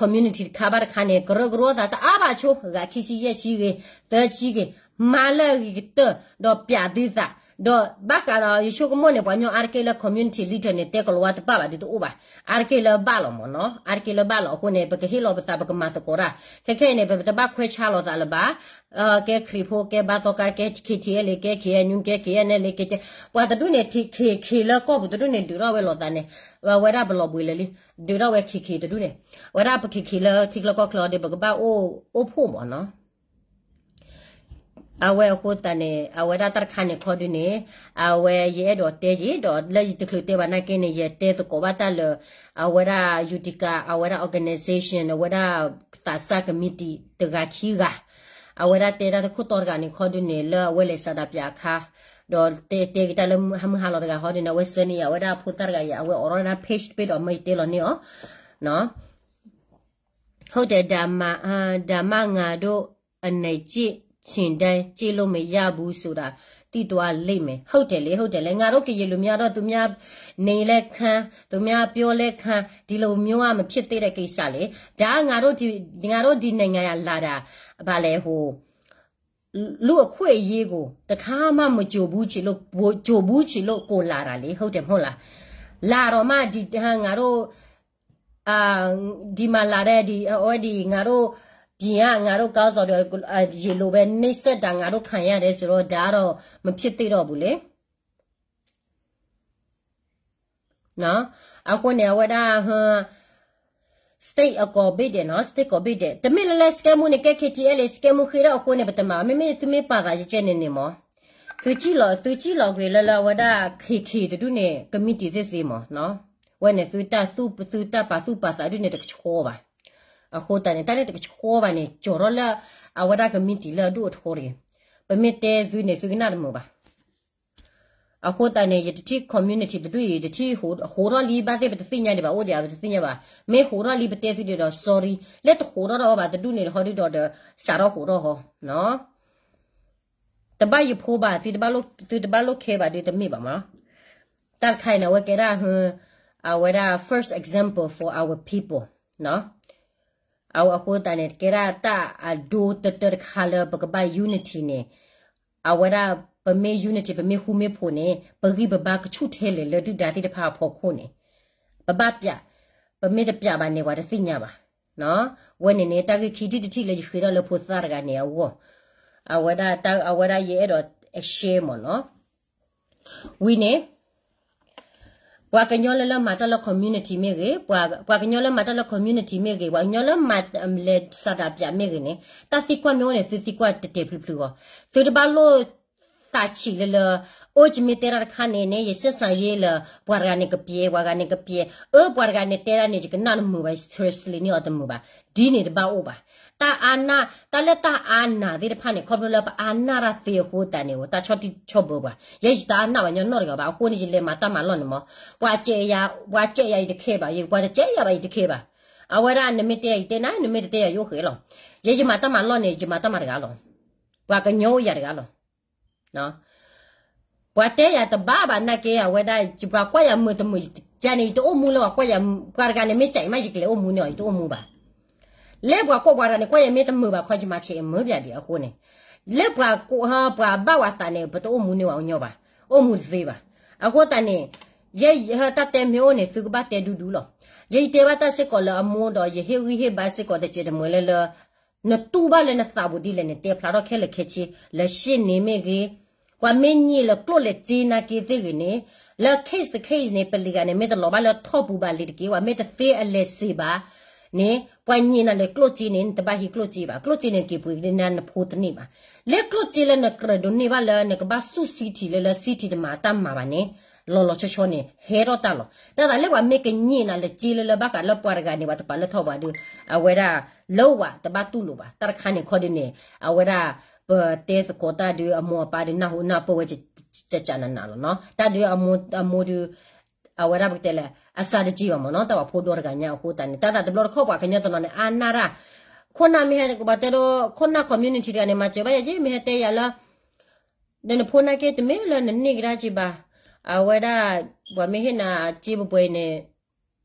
community တခါဘၣ်တခါန့ၣ် ကရၢကရိသးတအါဘၣ်ဆိ ဂၤခံဆံယဲၢ်ဆံဂ့ၤ, သၢဆံဂ့ၤ, မၤလၢအဂ့ၤကတၢၢ် ဒီးပျးသုသး, ဒီးဘၣ်ဃးဒီးယဆိကမိၣ်န့ၣ် ပှၤကညီအါတက့ၢ်လၢ community leader န့ၣ် တဲကလီၤဝါတဘၣ်ဘၣ်ဒုးတအိၣ်ဘၣ်, အါတက့ၢ်လၢဘၣ်လီၤမ့ၢ်နီၤ, အါတက့ၢ်လၢဘၣ်လီၤ. အဃိန့ၣ် ပကဟ့ၣ်လီၤပသး ပကမၤသကိးတၢ် ခဲခဲအံၤန့ၣ် ပတဘၣ်ခွဲးဆါလိာ်သးလၢၤဘၣ်. ကဲခရံာ်ဖိ ကဲဘါသီခါ ကဲ K T L ကဲ K N U ကဲ K N L ကဲကဲ, ပှၤတဒူၣ်န့ၣ် ထံခံခံလၢကီၢ်ပူၤတဒူၣ်န့ၣ် ဒုးထီၣ်ဝဲလိာ်သးန့ၣ်, ဝဲဒၣ်ပလီၤဘှံးလၢာ်လံ, ဒုးထီၣ်ဝဲခံခံတဒူၣ်န့ၣ်, ဝဲဒၣ်ပခံခံလၢထံချၢကီၢ်ချၢဒီး ပကဘၣ်အိၣ်အိၣ်ဖှိၣ်မ့ၢ်နီၤ. အဝဲအဃိသတးန့ၣ် အဝဲဒၣ်တၢ်တခါန့ၣ်ခီဒုန့ၣ်, အဝဲယအဲၣ်ဒိးတဲယံၤ ဒီးလၢယတချုးတဲဘၣ်နာ်က့န့ၣ် ယတဲသကိးဘၣ်တၢ်လၢ အဝဲဒၣ် Utica အဝဲဒၣ် organization အဝဲဒၣ်သးစၢ် committee တဂၤခံဂၤ, အဝဲဒၣ်တဲတၢ်တခိၣ်တီတဂၤန့ၣ်ခီဒုန့ၣ် လၢအဝဲလဲၤစးဒးပၠးအခါ, ဒီးတဲတဲက့ၤတၢ်လၢဟါမုၢ်ဟါလီၤတဂၤဟီဒုန့ၣ် အဝဲစၢန့ၢ်ယၤ အဝဲဒၣ်အဖိသၣ်တဂၤအံၤ အဝဲအိးထီၣ်ဝဲဒၣ် page တဘ့ၣ်ဒီး မ့ၢ်ယတဲလီၤန့ၢ်အီၤ ဟုတ်တယ်, ဒါမှ ဒါမှငါတို့ အနိုင်ကျင့်ချင်တိုင်းကျင့်လို့မရဘူးဆိုတာ သိသွားလိမ့်မယ်. ဟုတ်တယ်လေ, ဟုတ်တယ်လေ. ငါတို့ကရင်လူမျိုးတော့ သူများနေလဲခံ, သူများပြောလဲခံ, ဒီလိုမျိုးကမဖြစ်သင့်တဲ့ကိစ္စလေ. ဒါကငါတို့ဒီ, ငါတို့ဒီနိုင်ငံလာတာ, ဘာလဲဟို, လူ့အခွင့်အရေးကို တစ်ခါမှမကြုံဘူးချင်လို့, ကြုံဘူးချင်လို့ကိုလာတာလေ, ဟုတ်တယ်မဟုတ်လား? လာတော့မှဒီ, ငါတို့ အာ, ဒီမှာလာတဲ့ ဒီ, အဝဲဒီ ငါတို့ ပြင်က ငါတို့ ခေါင်းဆောင်တွေ အ, အ, ရေလိုပဲ နှိပ်စက်တာ ငါတို့ခံရတယ်ဆိုတော့ ဒါကတော့ မဖြစ်သင့်တော့ဘူးလေ. နော်, အဃိန့ၣ် အဝဲဒၣ် ဟ, state အကိးဘ့ၣ်ဒဲးနော်, state ကိးဘ့ၣ်ဒဲး, တမ့ၢ်လၢလၢ စကဲမူန့ၣ် ကဲ K T L စကဲမူဃ့ဒီးအဃိန့ၣ် ပတမၤ, မ့မ့ၢ်သုမ့ၢ်ပာ်သးယကဲန့ၣ်န့ၣ်မး, သုစံၣ်လီၤ, သုစံၣ်လီၤကွံာ်လၢလၢအဝဲဒၣ် ခေတ်ခေတ် တဒူၣ်န့ၣ် ကမံးတံာ်သ့ၣ်သ့မး, ဝဲန့ၣ်သုတၢ်သူၣ်, သုတၢ်ပာ်သူၣ်ပာ်သးဒုၣ်န့ၣ် တကဆှီဘၣ်. အဃိသတးန့ၣ် တၢ်န့ၣ်တကဆှီဘၣ်န့ၣ် ကၠီၤထီၣ်လၢ အဝဲဒၣ်ကမံးတံာ်လၢအဒိၣ်အထီတဂ့ၤ. ပမ့ၢ်တဲသုန့ၣ် သုကနၣ်တမုာ်ဘၣ်. အဃိသတးန့ၣ် ယတထံၣ် community တဒူၣ်အံၤ ယတထံၣ်ဟူးထီၣ်လံ ဘၣ်သ့ၣ်ပတသ့ၣ်ညါဒံးဘၣ် အိၣ်ဒံးဧါ ပတသ့ၣ်ညါဘၣ်. မ့ၢ်ဟူးထီၣ်လံ ပတဲသုဒံးဒီး sorry, လၢတဟူးထီၣ်ဒီးအီၤဘၣ် တဒူၣ်န့ၣ် ဟီဒုဒီးဒီး စးထီၣ်ဟူးထီၣ်ဟီ တဘၣ်ယဖိဘၣ် သုတဘၣ်လိၣ် သုတဘၣ်လိၣ်ခဲဘၣ်ဒုးတမ့ၢ်ဘၣ်မး. တၢ်တခါအံၤန့ၣ် အဝဲကဲဒၣ် အဝဲဒၣ် first example for our people အဃိသတးန့ၣ် ကဲဒၣ်တၢ်အဒိတတၢတခါလၢပကဘၣ် unity န့ၣ် အဝဲဒၣ် ပမ့ၢ် unity ပမ့ၢ်ဃူမ့ၢ်ဖိးန့ၣ် ပဂံၢ်ပဘါကဆူၣ်ထဲလဲၣ်လၢဒုၣ်ဒါသ့ၣ်တဖၣ်အဖီခိၣ်န့ၣ် ပဘၣ်ပျး, ပမ့ၢ်တပျးဘၣ်န့ၣ် ပှၤတသ့ၣ်ညါဘၣ်. ဝဲန့ၣ်န့ၣ် တၢ်ဂ့ၢ်ခံထံၣ်တထံၣ်လၢယဃ့ထီၣ်လၢဖိသၣ်တဂၤန့ၣ်အဂီၢ်, အဝဲဒၣ် အဝဲဒၣ်ယအဲၣ်ဒိး share မ့ၢ်နီၤ. ဝံၤန့ၣ် ပှၤကညီလၢလၢမၤတၢ်လၢ community မ့ၢ်ဂ့ၤ, ပှၤကညီလၢမၤတၢ်လၢ community မ့ၢ်ဂ့ၤ, ပှၤကညီလၢမၤလဲၤစးဒးပၠးမ့ၢ်ဂ့ၤန့ၣ် တၢ်သံကွၢ်မ့ၢ်အိၣ်န့ၣ် သုသံကွၢ်တဲာ်တဲာ်ဖျုးဖျုးဂီၢ်, သုတဘၣ်လိၣ်သးဆံးလၢလၢ အိၣ်ယမ့ၢ်တဲတၢ်တခါန့ၣ်န့ၣ် ယစ့ၢ်ဆါယ့လၢ ပှၤတဂၤန့ၣ်ကပျဲ ပှၤတဂၤန့ၣ်ကပျဲ, အၢ ပှၤတဂၤန့ၣ်တဲဒၣ်န့ၣ် ယကနၣ်တမုာ်ဘၣ် translate န့ၢ်အီၤတမုာ်ဘၣ်, ဒ်န့ၣ်တဘၣ်အိၣ်ဘၣ်. တၢ်အါနၢ် တၢ်လၢတၢ်အါနၢ်သ့ၣ်တဖၣ်န့ၣ် ခီဖျိလၢပအါနၢ်တၢ်သ့အဃိသတးန့ၣ် တၢ်ဆီၣ်တံၢ်ဆီၣ်ဘၢပှၤ, ယဲယတအါနၢ်ဘၣ်ညီနီတဂၤဘၣ်, အဃိန့ၣ် ယလဲၤမၤတၢ်မၤလီၢ်န့ၣ်မး, ပှၤစဲးယၤ ပှၤစဲးယၤယတခဲဘၣ်, ပှၤတစဲးယၤဘၣ်ယတခဲဘၣ်. အဝဲဒၣ်နမ့ၢ်တဲယၤယတဲနၤ, နမ့ၢ်တတဲယၤယအိၣ်ဃဲလီၤ. ယဲယမၤတၢ်မၤလီၢ်န့ၣ် ယမၤတၢ်မၤတဂၤလီၤ. ပှၤကညီအိၣ်ယၤတဂၤလီၤ. ပှၤတဲယၤတဘၣ်ဘၣ်နာ်က့ အဝဲဒၣ် ပှၤကွၢ်ယၤမုာ်တမုာ်, ယန့ၣ် ယတအိၣ်မူလၢပှၤကွၢ်ယၤ, ပှၤတဂၤန့ၣ်မ့ၢ်စဲးယၤမး ယကလဲၤအိၣ်မူန့ၢ်အီၤ ယတအိၣ်မူဘၣ်. လၢပှၤကွၢ်ပှၤတဂၤန့ၣ် ကွၢ်ယၤမ့ၢ်တမုာ်ဘၣ်ခီ ယမၤဆဲးအမုာ်ဘၣ်ဒံးအဃိန့ၣ်, လၢပှၤ ပှၤဘၣ်ဝဲသးန့ၣ် ပတအိၣ်မူန့ၢ်ဝဲညီဘၣ်, အိၣ်မူတသ့ဘၣ်. အဃိသတးန့ၣ် ယဲတၢ်တဲမ့ၢ်အိၣ်န့ၣ် သုကဘၣ်တဲဒူဒူလီၤ. ယဲယတဲဘၣ်တၢ်စ့ၢ်ကီးလၢအမိၢ်ဒီး ယဟ့ၣ်ဂံၢ်ဟ့ၣ်ဘါစ့ၢ်ကီးတစဲးတမှဲၤလၢလၢ နတူၢ်ဘၣ်လၢနသးပူၤဒ်လဲၣ်န့ၣ် တဲဖျါထီၣ်ခဲလၢာ်ခဲဆ့, လၢရှ့ၣ်န့ၣ်မ့ၢ်ဂ့ၤ, ပှၤမ့ၢ်ညံးလၢကျိၣ်လဲၤစ့နာ်က့သ့ၣ်ဂ့ၤန့ၣ်, လၢ case တ case န့ၣ် ပလံၤဂၤန့ၣ် မ့ၢ်တလီၤဘၣ်လၢထီၣ်ပူၤဘၣ်လံတက့ၢ်, ပှၤမ့ၢ်တသ့အလဲၤစ့ဘၣ်န့ၣ် ပှၤညံးနၤလၢကျိၣ်စ့န့ၣ် နတဘၣ်ဟံးကျိၣ်စ့ဘၣ်, ကျိၣ်စ့န့ၣ်က့ၤပှ့ၤကဒုနၤနဖိတန့ၢ်ဘၣ်. လၢကျိၣ်စ့လၢနကြၢးဒိးန့ၢ်ဘၣ်လၢနကဘၣ်ဆူၣ် city လၢလၢ city တမၤတၢ်မၤဘၣ်န့ၣ် လီၤလီၤဆီဆီန့ၣ် ဟဲထီၣ်တၢ်လီၤ. တၢ်သးလၢပှၤမ့ၢ်ကညံးနၤလၢစ့လၢလၢဘၣ်ဃးလၢပှၤတဂၤန့ၣ် ပှၤတပာ်လၢထီၣ်ပှၤဒုး အဝဲဒၣ် လၢဝဲတဘၣ်တူၢ်လိာ်ဘၣ်. တၢ်တခါန့ၣ်ခီဒုးန့ၣ် အဝဲဒၣ် ပတဲသကိးတၢ်ဒုး အမိၢ်အပၢ်ဒုး နၢ်ဟူနၢ်ပၢၢ်ဝဲ ကကနးနးလီၤနီၤ. တၢ်ဒုးအမိၢ် အမိၢ်ဒုး အဝဲဒၣ်ပကတဲလဲၣ် အစၢ်တက့ၢ်ဘၣ်မ့ၢ်နီၤ, တၢ်ပှၤဖိဒိၣ်တဂၤညါအဃိသတးန့ၣ် တၢ်သးတဘျီတခီၣ်ပှၤကညီတနီၤန့ၣ် အါနၢ်တၢ်, ခိၣ်နၢ်မ့ၢ်ဟဲ ပှၤတဲဒိ ခိၣ်နၢ် community တဂၤန့ၣ် မၤစၢၤဘၣ်ယၤက့ မ့ၢ်ဟဲတဲယၤလၢ ဒီးနဖိနာ်က့ တမ့ၢ်လၢနန့ၢ်ကဒါက့ဘၣ်. အဝဲဒၣ် ပှၤမ့ၢ်ဟ့ၣ်နၤစ့ပှဲၤပှဲၤအံၤန့ၣ်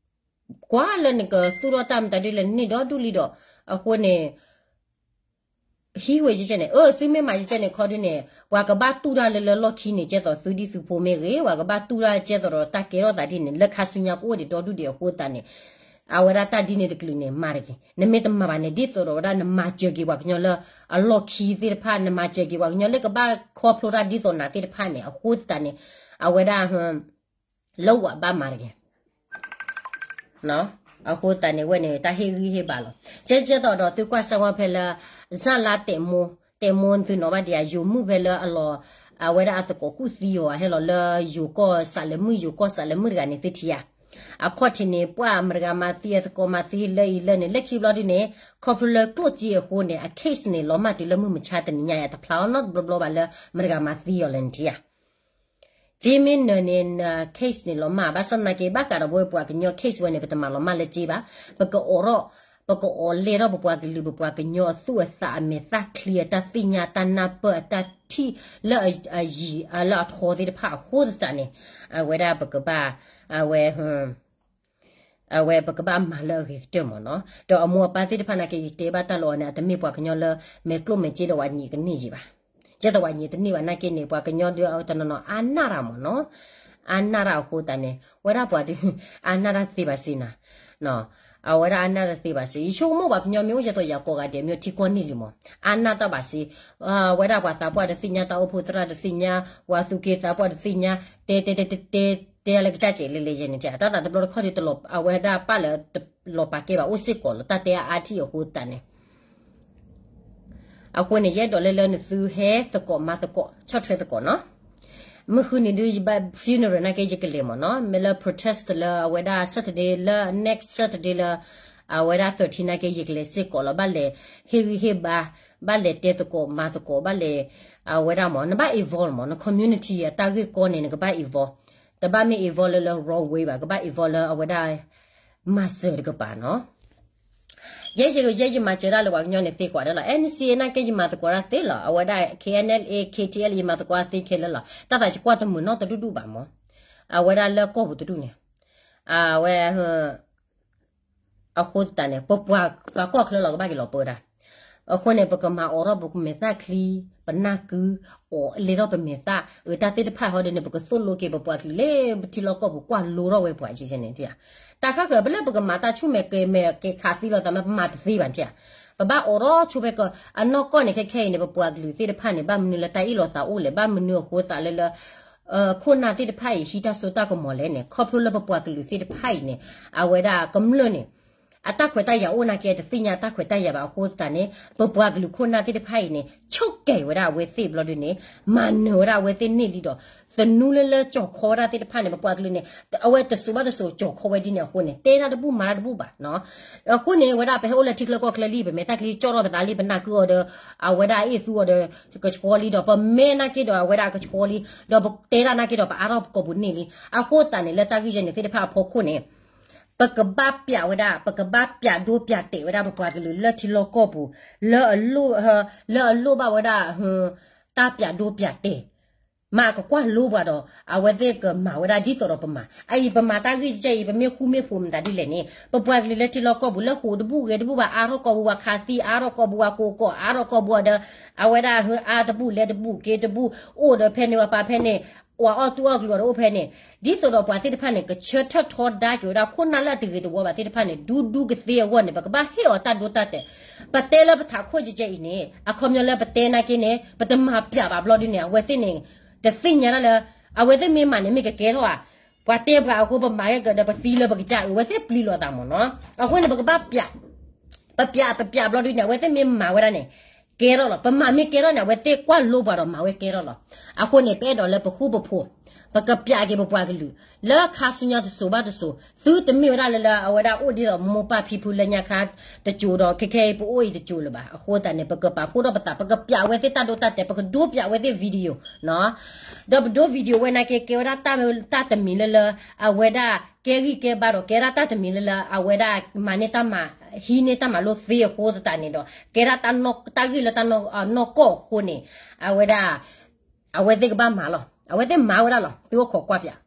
ကွၢ်လၢနကသူၣ်ထီၣ်တၢ်မတၤဒ်လဲၣ် နန့ၢ်ဒီဒူၣ်လံဒီး အဃိန့ၣ် ဟံးဝဲယကဲန့ၣ် အၢ သုမ့ၢ်မၤယကဲန့ၣ်ခီဒုးန့ၣ် ပှၤကဘၣ်တူၢ်တၢ်လၢလၢလီၢ်ခံန့ၣ် ကဲသိးသုဒံၣ်သုဖိမ့ၢ်ဂ့ၤ ပှၤကဘၣ်တူၢ်တၢ်ကဲသိးဒီးတၢ်ကဲထီၣ်သးဒ်န့ၣ် လၢခါဆူညါကအိၣ်ဒံးဒီဒူၣ်ဒံးအဃိသတးန့ၣ် အဝဲဒၣ်တၢ်ဒ်န့ၣ်တကလုာ်န့ၣ် မၤတဂ့ၤ. နမ့ၢ်တမၤဘၣ်န့ၣ် ဒ်သိးဒီးဝဲဒၣ်နမၤစၢၤက့ၤပှၤကညီလၢ အလီၢ်ခံသ့ၣ်တဖၣ် နမၤစၢၤက့ၤပှၤကညီလၢကဘၣ်ခီဖျိတၢ်ဒ်သိးနၤသ့ၣ်တဖၣ်န့ၣ် အဃိသတးန့ၣ် အဝဲဒၣ် လၢဝဲဘၣ်မၤတဂ့ၤ. အဃိသတးန့ၣ် ဝဲန့ၣ် တၢ်ဟ့ၣ်ဂံၢ်ဟ့ၣ်ဘါလီၤ. ကဲကဲသိးဒီးသုကွၢ်စၢ်ဝဲဖဲလၢ စၢ်လါတဲာ်မိၢ် တဲာ်မိၢ်သုနီၤဘၣ်ဒံးဧါ ယိၤမုၣ်ဖဲလၢအလီၤ အဝဲဒၣ်အသကိးကူၣ်သံအီၤ ဟဲလီၤလၢယိၤကီၢ်စးလဲၤမုၣ် ယိၤကီၢ်စးလဲၤမုၣ်တဂၤန့ၣ် သုထံၣ်ဧါ. အခီၣ်ထံးန့ၣ် ပှၤမတဂၤမၤသံအသကိးမၤသံလၢအံၤလၢန့ၣ် လၢခံဘျီဒုးန့ၣ် ခီဖျိလၢကျိၣ်စ့အဃိန့ၣ် အ case န့ၣ် လီၤမၢ်တုၤလၢမုၢ်မဆါတနံၤညါ အတဖျါအီၤနီတဘျီဘျီဘၣ်လၢမတဂၤမၤသံအီၤလၢနထံၣ်ဧါ. စ့မ့ၢ်နၢၤန့ၣ် န case န့ၣ် လီၤမၢ် ဘၣ်ဆၣ်သနာ်က့ ဘၣ်ဃးဒီးပဝဲပှၤကညီ case ဝဲန့ၣ် ပတမၤလီၤမၢ်လၢစ့ဘၣ်. ပကအိးထီၣ် ပကအိးလဲၢ်ထီၣ်ပပှၤကလုာ် ပပှၤကညီအသူၣ်အသး အမဲာ်သၣ်ချံ အတၢ်သ့ၣ်ညါ တၢ်နၢ်ပၢၢ် အတၢ်ထံၣ်လၢအယံၤ လၢအထီသ့ၣ်တဖၣ်အဃိသတးန့ၣ် အဝဲဒၣ်ပကဘၣ် အဝဲ အဝဲပကဘၣ်မၤလၢအဂ့ၤကတၢၢ်မ့ၢ်နီၤ. ဒီးအမိၢ်အပၢ်သ့ၣ်တဖၣ်နာ်က့ ယတဲဘၣ်တၢ်လၢအီၤန့ၣ် အတမ့ၢ်ပှၤကညီလၢမဲာ်ကျိၣ်မဲာ်စ့ဒီးဝဲညံးကန့ၢ်ယံၤဘၣ်. ကဲသိးဝဲညံးတန့ၢ်ဘၣ်နာ်က့န့ၣ် ပှၤကညီဒုးတနီၤနီၤ အါနၢ်တၢ်မ့ၢ်နီၤ. အါနၢ်တၢ်အဃိသတးန့ၣ် ဝဲဒၣ်ပှၤဒုး အါနၢ်တၢ်သ့ဘၣ်စ့နၤ အဝဲဒၣ်အါနၢ်တၢ်သ့ဘၣ်စ့ ယဆိကမိၣ်ပှၤကညီမ့ၢ်အိၣ်ကဲသိးယၤကိးဂၤဒဲး မ့ၢ်ထံကီၢ်န့ၣ်လံမ့ၢ် အါနၢ်တၢ်ဘၣ်စ့ ဝဲဒၣ်ပှၤသးပှၢ်တသ့ၣ်ညါ တၢ်အိၣ်ဖှိၣ်သရၣ်တသ့ၣ်ညါ ပှၤသူၣ်က့သးပှၢ်တသ့ၣ်ညါ တဲတဲတဲတဲ တဲလၢကစၢ်ကဲးလဲလဲယဲန့ၣ် တၢ်သးတဘျီတခီၣ်ဒုးတလီၤ အဝဲဒၣ်ပာ်လၢတလီၤပာ်ကဲဘၣ်အိၣ်စ့ၢ်ကီးလီၤ တၢ်တဲအါအါထံၣ်အဃိသတးန့ၣ် အဃိန့ၣ် ယအဲၣ်ဒိးလၢလၢနသုဟဲသကိးမၤသကိး ဆီၣ်ထွဲသကိးနီၤ. မုၢ်ဃုနံၤဒုးယဘၣ် funeral နာ်က့ယကလဲၤမ့ၢ်နီၤ မ့ၢ်လၢ protest လၢအဝဲဒၣ် Saturday လၢ next Saturday လၢ အဝဲဒၣ် thirteen နာ်က့ ယကလဲၤစ့ၢ်ကီးလီၤ. ဘၣ်လဲၤဟ့ၣ်ဂံၢ်ဟ့ၣ်ဘါ, ဘၣ်လဲၤတဲသကိးမၤသကိး, ဘၣ်လဲၤ အဝဲဒၣ်မ့ၢ် နဘၣ် involve မ့ၢ် န community အတၢ်ဂ့ၢ်ကီန့ၣ် နကဘၣ် involve, တဘၣ်မ့ၢ် involve လၢလၢ wrong way ဘၣ်, ကဘၣ် involve လၢအဝဲဒၣ် မၤစၢၤတကပၤနီၤ. ယဲယကယဲယမၤစၢၤဒၣ်လၢပှၤကညီန့ၣ်သ့ကွၢ်ဒၣ်လီၤ. NCA နာ်က့ ယမၤသကိးဒၣ်သ့လီၤ. အဝဲဒၣ် KNLA KTLA ယမၤသကိးဒၣ်သ့ခဲလၢာ်လီၤ. တၢ်သးယကွၢ်တမုာ်နီတဒူၣ်ဒူၣ်ဘၣ်မ့ၢ်, အဝဲဒၣ်လၢကီၢ်ပူၤတဒူၣ်န့ၣ်, အဝဲ အဃိသတးန့ၣ် ပပှၤပှၤကီၢ်ချၢလီၤကဘၣ်က့ၤလီၤပၢတၢ်. အဃိန့ၣ် ပကမၤအိးထီၣ်ပမဲာ်သၣ်ချံ, ပနၢ်ကု, အိးလဲထီၣ်ပမဲာ်သၣ်, အတၢ်သ့ၣ်တဖၣ်ဟီဒ်န့ၣ် ပကသိၣ်လိက့ၤပပှၤကလုာ်လၢပထံလီၢ်ကီၢ်ပူၤ ကွၢ်လိထီၣ်ဝဲပှၤကဲန့ၣ်ဧါ. တၢ်ခါကၢၣ်ပလၢပကမၤတၢ်ဆူၣ်မဲာ်ကဲမဲာ်ကဲခးသံလီၤသးမ့ၢ် ပမၤတသ့ဘၣ်ဧါ. ပဘၣ်အိးထီၣ်ဆိဖဲက အနီၢ်ကီၢ်န့ၣ် ခဲခဲအံၤန့ၣ် ပပှၤကလုာ်သ့ၣ်တဖၣ်န့ၣ် ဘၣ်မနုၤလၢတၢ်အ့ၣ်လိာ်သးအိၣ်လဲၣ်, ဘၣ်မနုၤအဃိသးလၢလၢ ခိၣ်နၢ်သ့ၣ်တဖၣ်အံၤ ဟံးတၢ်စိတၢ်ကမီၤလဲၣ်န့ၣ် ခီဖျိလၢပပှၤကလုာ်သ့ၣ်တဖၣ်အံၤန့ၣ် အဝဲဒၣ်ကမျၢၢ်န့ၣ် အတၢ်ခွဲးတၢ်ယာ်အိၣ်နာ်က့ တသ့ၣ်ညါတၢ်ခွဲးတၢ်ယာ်ဘၣ်အဃိသတးန့ၣ် ပပှၤကလုာ်ခိၣ်နၢ်သ့ၣ်တဖၣ်အံၤန့ၣ် ဆိၣ်ကဲၤဝဲဒၣ်အဝဲသ့ၣ်ဘျီဒုန့ၣ် မၤနၢၤဝဲဒၣ်အဝဲသ့ၣ်န့ၢ်လံဒီး သနူလၢလၢကၠီၤခီဝဲဒၣ်သ့ၣ်တဖၣ်န့ၣ် ပပှၤကလုာ်န့ၣ် အဝဲတစိၤဘၣ်တစိၤကၠီၤခီဝဲဒ်န့ၣ်အဃိန့ၣ် တဲတၢ်တဘူၣ်မၤတၢ်တဘူၣ်ဘၣ်နီၤ. အဃိန့ၣ် ဝဲဒၣ်ပဟဲအိၣ်လၢထံချၢကီၢ်ချၢလံ ပမဲာ်သၣ်ချံကၠီၣ်ထီၣ်ပသးလံ ပနၢ်ကုအီၤဒီး အဝဲဒၣ်အ့ၣ်သူအီၤဒီး ကဆှီလံဒီး ပမဲနာ်က့ဒီးအဝဲဒၣ်ကဆှီလံ ဒီးပတဲတၢ်နာ်က့ဒီး ပအါထီၣ်ပကိာ်ပူၤန့ၢ်လံ. အဃိသတးန့ၣ် လၢတၢ်ဂ့ၢ်ယဲန့ၣ်သ့ၣ်တဖၣ်အဖီခိၣ်န့ၣ် ပကဘၣ်ပျးဝဲဒၣ် ပကဘၣ်ပျးဒိပျးတဲာ်ဝဲဒၣ်ပပှၤကလုာ်လၢထံလီၢ်ကီၢ်ပူၤ လၢအလိၣ် လၢအလိၣ်ဘၣ်ဝဲဒၣ် တၢ်ပျးဒိပျးတဲာ် မ့ၢ်ကကွၢ်လိပှၤဒီး အဝဲသ့ၣ်ကမၤဝဲဒၣ်ဒ်သိးဒီးပမၤ အအံၤပမၤတၢ်ဂ့ၢ်ကဲအံၤ ပမ့ၢ်ဃူမ့ၢ်ဖိးမတၤဒ်လဲၣ်န့ၣ် ပပှၤကလုာ်လၢထံလီၢ်ကီၢ်ပူၤလၢဟိးတဘူၣ်ဂဲၤတဘူၣ်ဘၣ် အါထီၣ်ကီၢ်ပူၤဝဲခးသံ အါထီၣ်ကီၢ်ပူၤဝဲကိးကီၢ် အါထီၣ်ကီၢ်ပူၤဝဲဒီး အဝဲဒၣ်ဟ့အါတဘူၣ်လဲၤတဘူၣ်က့ၤတဘူၣ် အိၣ်ဒီးဖဲန့ၣ်ဝဲပာ်ဖဲန့ၣ် ဝဲအီၣ်တူၢ်အီၣ်ကျူးအီၤဒီးအိၣ်ဖဲန့ၣ် ဒ်သိးဒီးပှၤသ့ၣ်တဖၣ်န့ၣ် ကဆၢထၢၣ်ထီဒါက့ၤဝဲဒၣ်ခိၣ်နၢ်လၢအတဂ့ၤတဝီဘၣ်သ့ၣ်တဖၣ်န့ၣ် ဒူဒူကသ့အဂီၢ်န့ၣ် ပကဘၣ်ဟ့ၣ်အီၤတၢ်ဒိတၢ်တဲာ် ပတဲလၢပထးခိၣ်ကဲကဲအံၤန့ၣ် အခီပညီလၢပတဲနာ်က့န့ၣ် ပတမၤပျးဘၣ်ဘျီဒ်န့ၣ် အဝဲသ့ၣ်န့ၣ် တသ့ၣ်ညါတၢ်လၢ အဝဲသ့ၣ်မ့ၢ်မၤန့ၣ် မ့ၢ်ကကဲထီၣ်ဧါ ပှၤတဲပှၤအဃိ ပမၤကဲကဒီး ပသံလၢပကစၢ်အၢ အဝဲသ့ၣ်ပျံၤလိာ်သးမ့ၢ်နီၤ. အဃိန့ၣ် ပကဘၣ်ပျး ပပျး ပပျးဘျီဒ်န့ၣ် အဝဲသ့ၣ်မ့ၢ်မၤဝဲဒၣ်န့ၣ် ကဲထီၣ်လီၤ. ပမၤမ့ၢ်ကဲထီၣ်န့ၣ် အဝဲသ့ၣ်ကွၢ်လိပှၤဒီးမၤဝဲကဲထီၣ်လီၤ. အဃိန့ၣ် ပအဲၣ်ဒိးလၢပဃူပဖိး ပကပျးက့ၤပပှၤကလုာ် လၢခါဆူညါတစိၤဘၣ်တစိၤ သုတမ့ၢ်ဝဲဒၣ်လၢလၢ အဝဲဒၣ်အိၣ်ဒ်သိးမိၢ်ပၢ်ဖံဖုလၢညါခါတစိၤဒီး ခဲခဲအံၤပအိၣ်အံၤတစိၤလၢၤဘၣ်. အဃိသတးန့ၣ် ပကပာ်ဖှိၣ်ထီၣ်ပသး ပကပျးဝဲသ့ၣ်တၢ်ဒိတၢ်တဲာ် ပကဒိပျးဝဲသ့ၣ် video နီၤ ဒီးပဒိ video ဝဲနာ်က့ ကဲဝဲဒၣ်တၢ်မ့ၢ်တၢ်တမံၤလၢလၢ အဝဲဒၣ်ကဲဂံၢ်ကဲဘါဒီး ကဲဒၣ်တၢ်တမံၤလၢလၢ အဝဲဒၣ်မၤန့ၢ်တၢ်မၤ ဟံးန့ၢ်တၢ်မၤလိသ့အဃိသတးန့ၣ်ဒီး ကဲဒၣ်တၢ် တၢ်ဂ့ၢ်လၢတၢ်နီၢ်ကီၢ်အဃိန့ၣ် အဝဲဒၣ် အဝဲသ့ၣ်ကဘၣ်မၤလီၤ. အဝဲသ့ၣ်မၤဝဲဒၣ်လီၤ. သုအိၣ်ခိးကွၢ်ပျး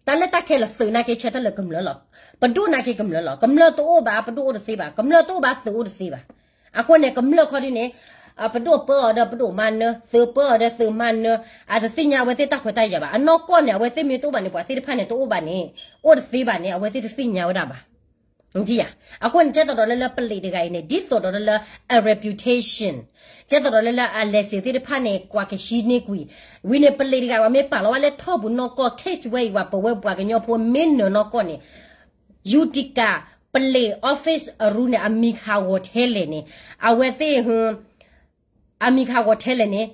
တၢ်လၢတၢ်ခဲလၢာ်သုးနာ်က့ ဆၢထၢၣ်လၢကမျၢၢ်လီၤ. ပဒိၣ်နာ်က့ကမျၢၢ်လီၤ. ကမျၢၢ်တအိၣ်ဘၣ် ပဒိၣ်အိၣ်တသ့ဘၣ်. ကမျၢၢ်တအိၣ်ဘၣ် သုးအိၣ်တသ့ဘၣ်. အဃိန့ၣ် ကမျၢၢ်ခီဒ်န့ၣ် ပဒိၣ်ပၢအီၤဒီးပဒိၣ်မၤနၢၤ, သုးပၢအီၤဒီးသုးမၤနၢၤ, အတသ့ၣ်ညါအဝဲသ့ၣ်တၢ်ခွဲးတၢ်ယာ်ဘၣ်. အနီၢ်ကီၢ်န့ၣ် အဝဲသ့ၣ်မ့ၢ်တအိၣ်ဘၣ်န့ၣ် ပှၤသ့ၣ်တဖၣ်န့ၣ် တအိၣ်ဘၣ်န့ၣ် အိၣ်တသ့ဘၣ်န့ၣ် အဝဲသ့ၣ်တသ့ၣ်ညါဝဲဒၣ်ဘၣ်. အဃိန့ၣ် ကဲသိးဒီးလၢလၢပလံးတဂၤအံၤန့ၣ် ဒ်သိးဒီးလၢလၢ အ reputation ကဲသိးဒီးလၢလၢအ lesson သ့ၣ်တဖၣ်န့ၣ် ကွၢ်ကဟံးန့ၢ်ကွံာ် ဝံၤန့ၣ် ပလံးတဂၤ ပှၤမ့ၢ်ပာ်လီၤဝဲလၢထီၣ်ပူၤနီၢ်ကီၢ် case ဝဲအံၤ ပှၤပဝဲပှၤကညီဖိမ့ၢ်နၢၤနီၢ်ကီၢ်န့ၣ် Utica ပလံး office အရူန့ၣ် အမံၤကဟးဂီၤထဲလဲၣ်န့ၣ် အဝဲသ့ၣ် အမံၤကဟးဂီၤထဲလဲၣ်န့ၣ်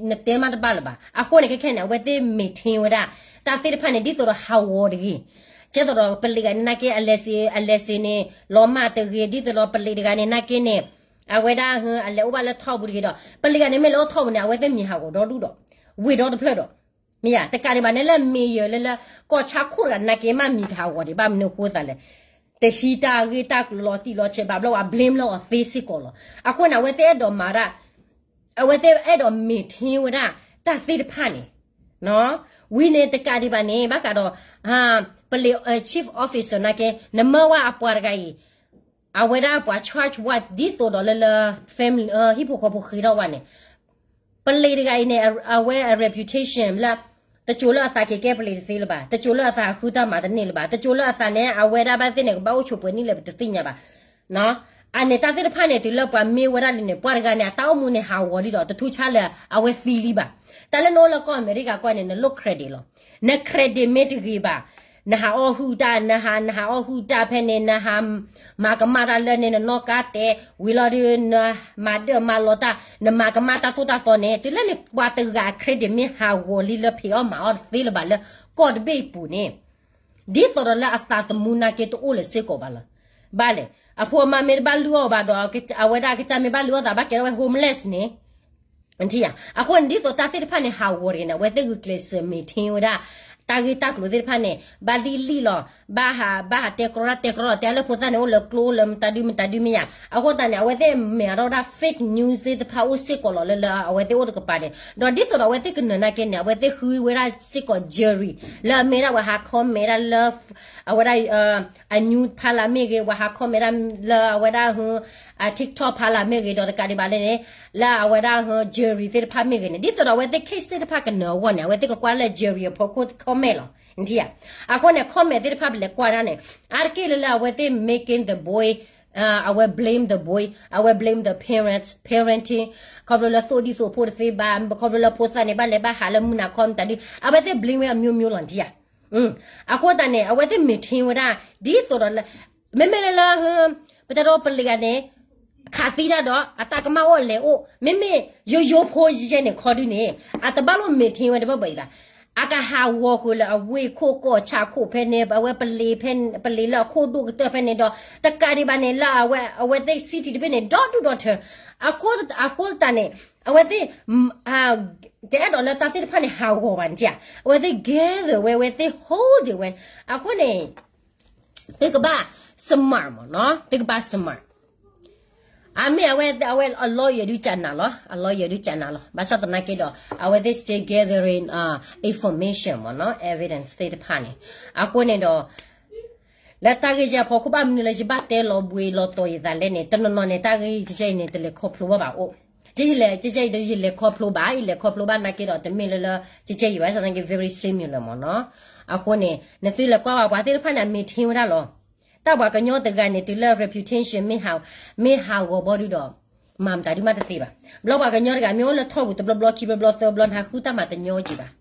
နတဲမးတဘၣ်လၢၤဘၣ်. အဃိန့ၣ် ခဲခဲန့ၣ် အဝဲသ့ၣ် maintain ဝဲဒၣ် တၢ်သ့ၣ်တဖၣ်န့ၣ် ဒ်သိးဒီးဟးဂီၤတဂ့ၤ. ကဲသိးဒီးပလံးတဂၤန့ၣ်နာ်က့ အ lesson အ lesson န့ၣ် လီၤမၢ်တဂ့ၤ ဒ်သိးဒီးပလံးတဂၤန့ၣ်နာ်က့န့ၣ် အဝဲဒၣ် အလဲၤအိၣ်ဘၣ်လၢထီၣ်ပူၤတဂ့ၤဒီး ပလံးတဂၤန့ၣ် မ့ၢ်လဲၤအိၣ်ထီၣ်ပူၤန့ၣ် အဝဲသ့ၣ်မံၤဟးဂီၤဒီဒူၣ်ဒီး ဝ့ၤဒီတဖျၢၣ်ဒီး မ့ၢ်ယါ တကးဒံးဘၣ်န့ၣ်လၢ mayor လၢလၢ ကီၢ်ဆၣ်ခိၣ်တဂၤနာ်က့ မ့ၢ်မံၤကဟးဂီၤဒံး ဘၣ်မနုၤအဃိသးလဲၣ် တဟံးတၢ်ဂ့ၢ်တၢ်လီၤတံၢ်လီၤဆဲးဘၣ်ဘျီ ပှၤ blame လၢအီၤသ့စ့ၢ်ကီးလီၤ. အဃိန့ၣ် အဝဲသ့ၣ်အဲၣ်ဒိးမၤဒၣ် အဝဲသ့ၣ်အဲၣ်ဒိး maintain ဝဲဒၣ်တၢ်သ့ၣ်တဖၣ်န့ၣ် ဝံၤန့ၣ်တကးဒံးဘၣ်န့ၣ် ဘၣ်ဃးဒီး ပလံး chief officer နာ်က့ နမၢဝဲအပှၤတဂၤအံၤ အဝဲဒၣ်ပှၤ charge ဝဲဒ်သိးဒီးလၢလၢ family ဟံၣ်ဖိဃီဖိဃ့ထီၣ်ဝဲန့ၣ် ပလံးတဂၤအံၤန့ၣ် အဝဲအ reputation လၢ တစိၤလၢအသးက့ၤကဲပလံးတသ့လၢၤဘၣ်, တစိၤလၢအသးဃုတၢ်မၤတန့ၢ်လၢၤဘၣ်, တစိၤလၢအသးန့ၣ် အဝဲဒၣ်ဘၣ်သ့ၣ်န့ၣ် ကဘၣ်အိၣ်ဆိးပှဲၤနံၣ်လၢၤ ပတသ့ၣ်ညါဘၣ်. အန့ၣ်တၢ်သ့ၣ်တဖၣ်န့ၣ် တုၤလၢပှၤမ့ၢ်ဝဲဒၣ်လံန့ၣ် ပှၤတဂၤန့ၣ် အတၢ်အိၣ်မူန့ၣ်ဟးဂီၤလံဒီး တထူၣ်ဆါလၢအဝဲသံလံဘၣ်. တၢ်လၢနအိၣ်လၢကီၢ်အမဲရကၤကီၢ်န့ၣ် နလိၣ် credit လီၤ. န credit မ့ၢ်တဂ့ၤဘၣ် နဟးအီၣ်ဟုၣ်တၢ် နဟး နဟးအီၣ်ဟုၣ်တၢ်ဖဲန့ၣ် နဟး မၤကမၣ်တၢ်လၢန့ၣ် နနီၢ်ကါတဲာ် ဝံၤလီၤဒီး နမၤဒၢမၤလီၤတၢ် နမၤကမၣ်တၢ်သိၣ်တၢ်သီန့ၣ် တုၤလၢန့ၣ် ပှၤတဂၤ credit မ့ၢ်ဟးဂီၤလံလၢဖံးအီၣ်မၤအီၣ်တသ့လၢၤဘၣ်လၢကီၢ်တဘ့ၣ်အပူၤန့ၣ် ဒ်သိးဒီးလၢအသးသမူနာ်က့တအိၣ်လၢၤစ့ၢ်ကီးဘၣ်လီၤ. ဘၣ်လဲၣ်, အဖိအမါမ့ၢ်တဘၣ်လုၢ်အီၣ်ဘၣ်ဒီး အဝဲဒၣ်အကစၢ်မ့ၢ်ဘၣ်လုၢ်အီၣ်သးဘၣ်ကဲထီၣ်ဝဲ homeless န့ၣ်, ထံၣ်ဧါ. အဃိန့ၣ် ဒ်သိးတၢ်သ့ၣ်တဖၣ်န့ၣ် ဟးဂီၤတဂ့ၤန့ၣ် အဝဲသ့ၣ်ဂုာ်ကျဲးစၢး maintain ဝဲဒၣ် တၢ်ဂ့ၢ်တၢ်ကျိၤသ့ၣ်တဖၣ်န့ၣ် ဘၣ်လံၣ်လံၣ်လီၤ, ဘၣ်ဟး ဘၣ်ဟးတဲကြီတၢ်တဲကြီလီၤ တဲလၢဖိသၣ်န့ၣ် အိၣ်လၢကျိလၢမတၤဒုမတၤဒုမ့ၢ်ယၤ. အဃိသတးန့ၣ် အဝဲသ့ၣ်မ့ၢ်အါထီၣ်ဝဲဒၣ် fake news သ့ၣ်တဖၣ်အိၣ်စ့ၢ်ကီးလီၤလၢ လၢအဝဲသ့ၣ်အိၣ်တကပၤန့ၣ်, ဒီးဒ်သိးဒီးအဝဲသ့ၣ်ကနၢၤနာ်က့န့ၣ် အဝဲသ့ၣ်ဃုဝဲဒၣ်စ့ၢ်ကီး jury လၢအမ့ၢ်ဒၣ်ပှၤဟး comment ဒၣ်လၢ အဝဲဒၣ် အnewsဖီလာ်မ့ၢ်ဂ့ၤ, ပှၤဟး comment ဒၣ်လၢအဝဲဒၣ် အ TikTok ဖီလာ်မ့ၢ်ဂ့ၤ, ဒီးတကးဒံးဘၣ်လဲၣ်န့ၣ် လၢအဝဲဒၣ် jury သ့ၣ်တဖၣ်မ့ၢ်ဂ့ၤန့ၣ်, ဒ်သိးဒီးအဝဲသ့ၣ် case သ့ၣ်တဖၣ်ကနၢၤအဂီၢ်န့ၣ် အဝဲသ့ၣ်ကကွၢ်လၢ jury အဖီခိၣ် comment လီၤ, နထံၣ်ဧါ. အဃိန့ၣ် comment သ့ၣ်တဖၣ်ပလဲၤကွၢ်ဒၣ်န့ၣ် အါတက့ၢ်လၢလၢအဝဲသ့ၣ် making the boy အဝဲ blame the boy, အဝဲ blame the parents, parenting, ခီဖျိလၢသိၣ်ဒံၣ်သိၣ်ဖိတသ့ဘၣ်, ခီဖျိလၢဖိသၣ်န့ၣ် ဘၣ်လဲၤဘၣ်ဟးလၢမုၢ်နၤခီမတၤဒု, အဝဲသ့ၣ် blame ဝဲအမျိုးမျိုးလီၤ နထံၣ်ဧါ. အဃိသတးန့ၣ် အဝဲသ့ၣ် maintain ဝဲဒၣ် ဒ်သိးဒီးလၢ မ့မ့ၢ်လၢလၢ ပတဲဒီးပလံၤဂၤန့ၣ် ခးသံတၢ်ဒီး အတၢ်ကမၣ်အိၣ်အလဲၤအိၣ်, မ့မ့ၢ်ယိယိဖိယဲန့ၣ်ခီဒုန့ၣ် အတဘၣ်လိၣ် maintain ဝဲတဘၣ်ဘၣ်အံၤဘၣ်. အကဟးဂီၤဃုာ်လၢအဝ့ၢ်ခိၣ်ကီၢ်ဆၣ်ခိၣ်ဖဲန့ၣ်, အဝဲပလံၤဖဲ ပလံၤလၢအခိၣ်ဒိၣ်ကတၢၢ်ဖဲန့ၣ်ဒီး တကးဒံးဘၣ်န့ၣ် လၢအဝဲ အဝဲသ့ၣ် city တဘ့ၣ်န့ၣ် ဒီဒူၣ်ဒီထၢ, အဃိ အဃိသတးန့ၣ် အဝဲသ့ၣ် တအဲၣ်ဒိးလၢတၢ်သ့ၣ်တဖၣ်န့ၣ် ဟးဂီၤဘၣ်နထံၣ်ဧါ. အဝဲသ့ၣ် gather ဝဲ, အဝဲသ့ၣ် hold it ဝဲ, အဃိန့ၣ် သုကဘၣ် smart မ့ၢ်နီၤ, သုကဘၣ် smart. အမ့ၢ်အဝဲ အဝဲအ lawyer ဒုးကနၤလီၤ, အ lawyer ဒုးကနၤလီၤ. ဘၣ်ဆၣ်သနာ်က့ဒီး အဝဲသ့ၣ် still gathering information မ့ၢ်နီၤ, evidence သ့ၣ်တဖၣ်န့ၣ်. အဃိန့ၣ်ဒီး လၢတၢ်ဂ့ၢ်ယဲအဖီခိၣ် ဘၣ်မနုၤလၢယဘၣ်တဲလီၤဘှံးလီၤတီၤယသးလဲၣ်န့ၣ်, တနီၤနီၤန့ၣ် တၢ်ဂ့ၢ်ယဲအံၤန့ၣ် တလဲၤခီဖျိဘၣ်ဘၣ်အိၣ်. ယလဲၤ ယဲအံၤဒီး ယလဲၤခီဖျိဘၣ်, ယလဲၤခီဖျိဘၣ်နာ်က့ဒီး တမ့ၢ်လၢလၢ ယဲအံၤဘၣ်ဆၣ်သနာ်က့ very similar မ့ၢ်နီၤ. အဃိန့ၣ် နသုလဲၤကွၢ်ဘၣ်ပှၤသ့ၣ်တဖၣ်န့ၣ် အ maintain ဝဲဒၣ်လီၤ. တၢ်ပှၤကညီတဂၤန့ၣ် တုၤလၢ reputation မ့ၢ်ဟးဂီၤဘီဒုဒီး မၤမတၤဒုမးတသ့ဘၣ်. ဘျီပှၤကညီတဂၤ မ့ၢ်အိၣ်လၢထီၣ်ပူၤတဘျီဘျီခံဘျီဘျီသၢဘျီ နဟးဃုတၢ်မၤတညီက့ၤဘၣ်.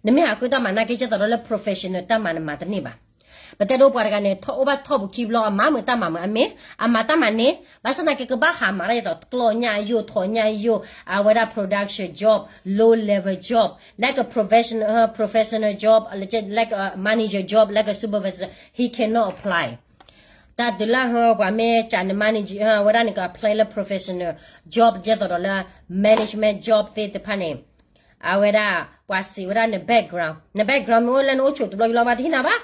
နမ့ၢ်ဟးဃုတၢ်မၤနာ်က့ ကဲသိးဒီးလၢ professional တၢ်မၤနမၤတန့ၢ်ဘၣ်. ပတဲဒိပှၤတဂၤန့ၣ် အိၣ်ဘၣ်ထီၣ်ပူၤခံဘျီ အမၤမုာ်တၢ်မၤမုာ်အမ့ၢ် အမၤတၢ်မၤန့ၣ် ဘၣ်ဆၣ်သနာ်က့ ကဘၣ်ဟးမၤတၢ်ဒ်သိး ကျီၢ်ညၣ်ယိာ် ထီၣ်ညၣ်ယိာ် အဝဲဒၣ် production job, low level job, like a professional, professional job, like a manager job, like a supervisor, he cannot apply. တၢ်တုၤလၢပှၤမ့ၢ်ကးန manager ဝဲဒၣ်န့ၣ် က apply လၢ professional job ကဲသိးဒီးလၢ management job သ့ၣ်တဖၣ်န့ၣ် အဝဲဒၣ် ပှၤစံးဝဲဒၣ်န background, န background မ့ၢ်အိၣ်လၢနအိၣ်ဆိးတဘျီကလီမး တဟံးနၤဘၣ်.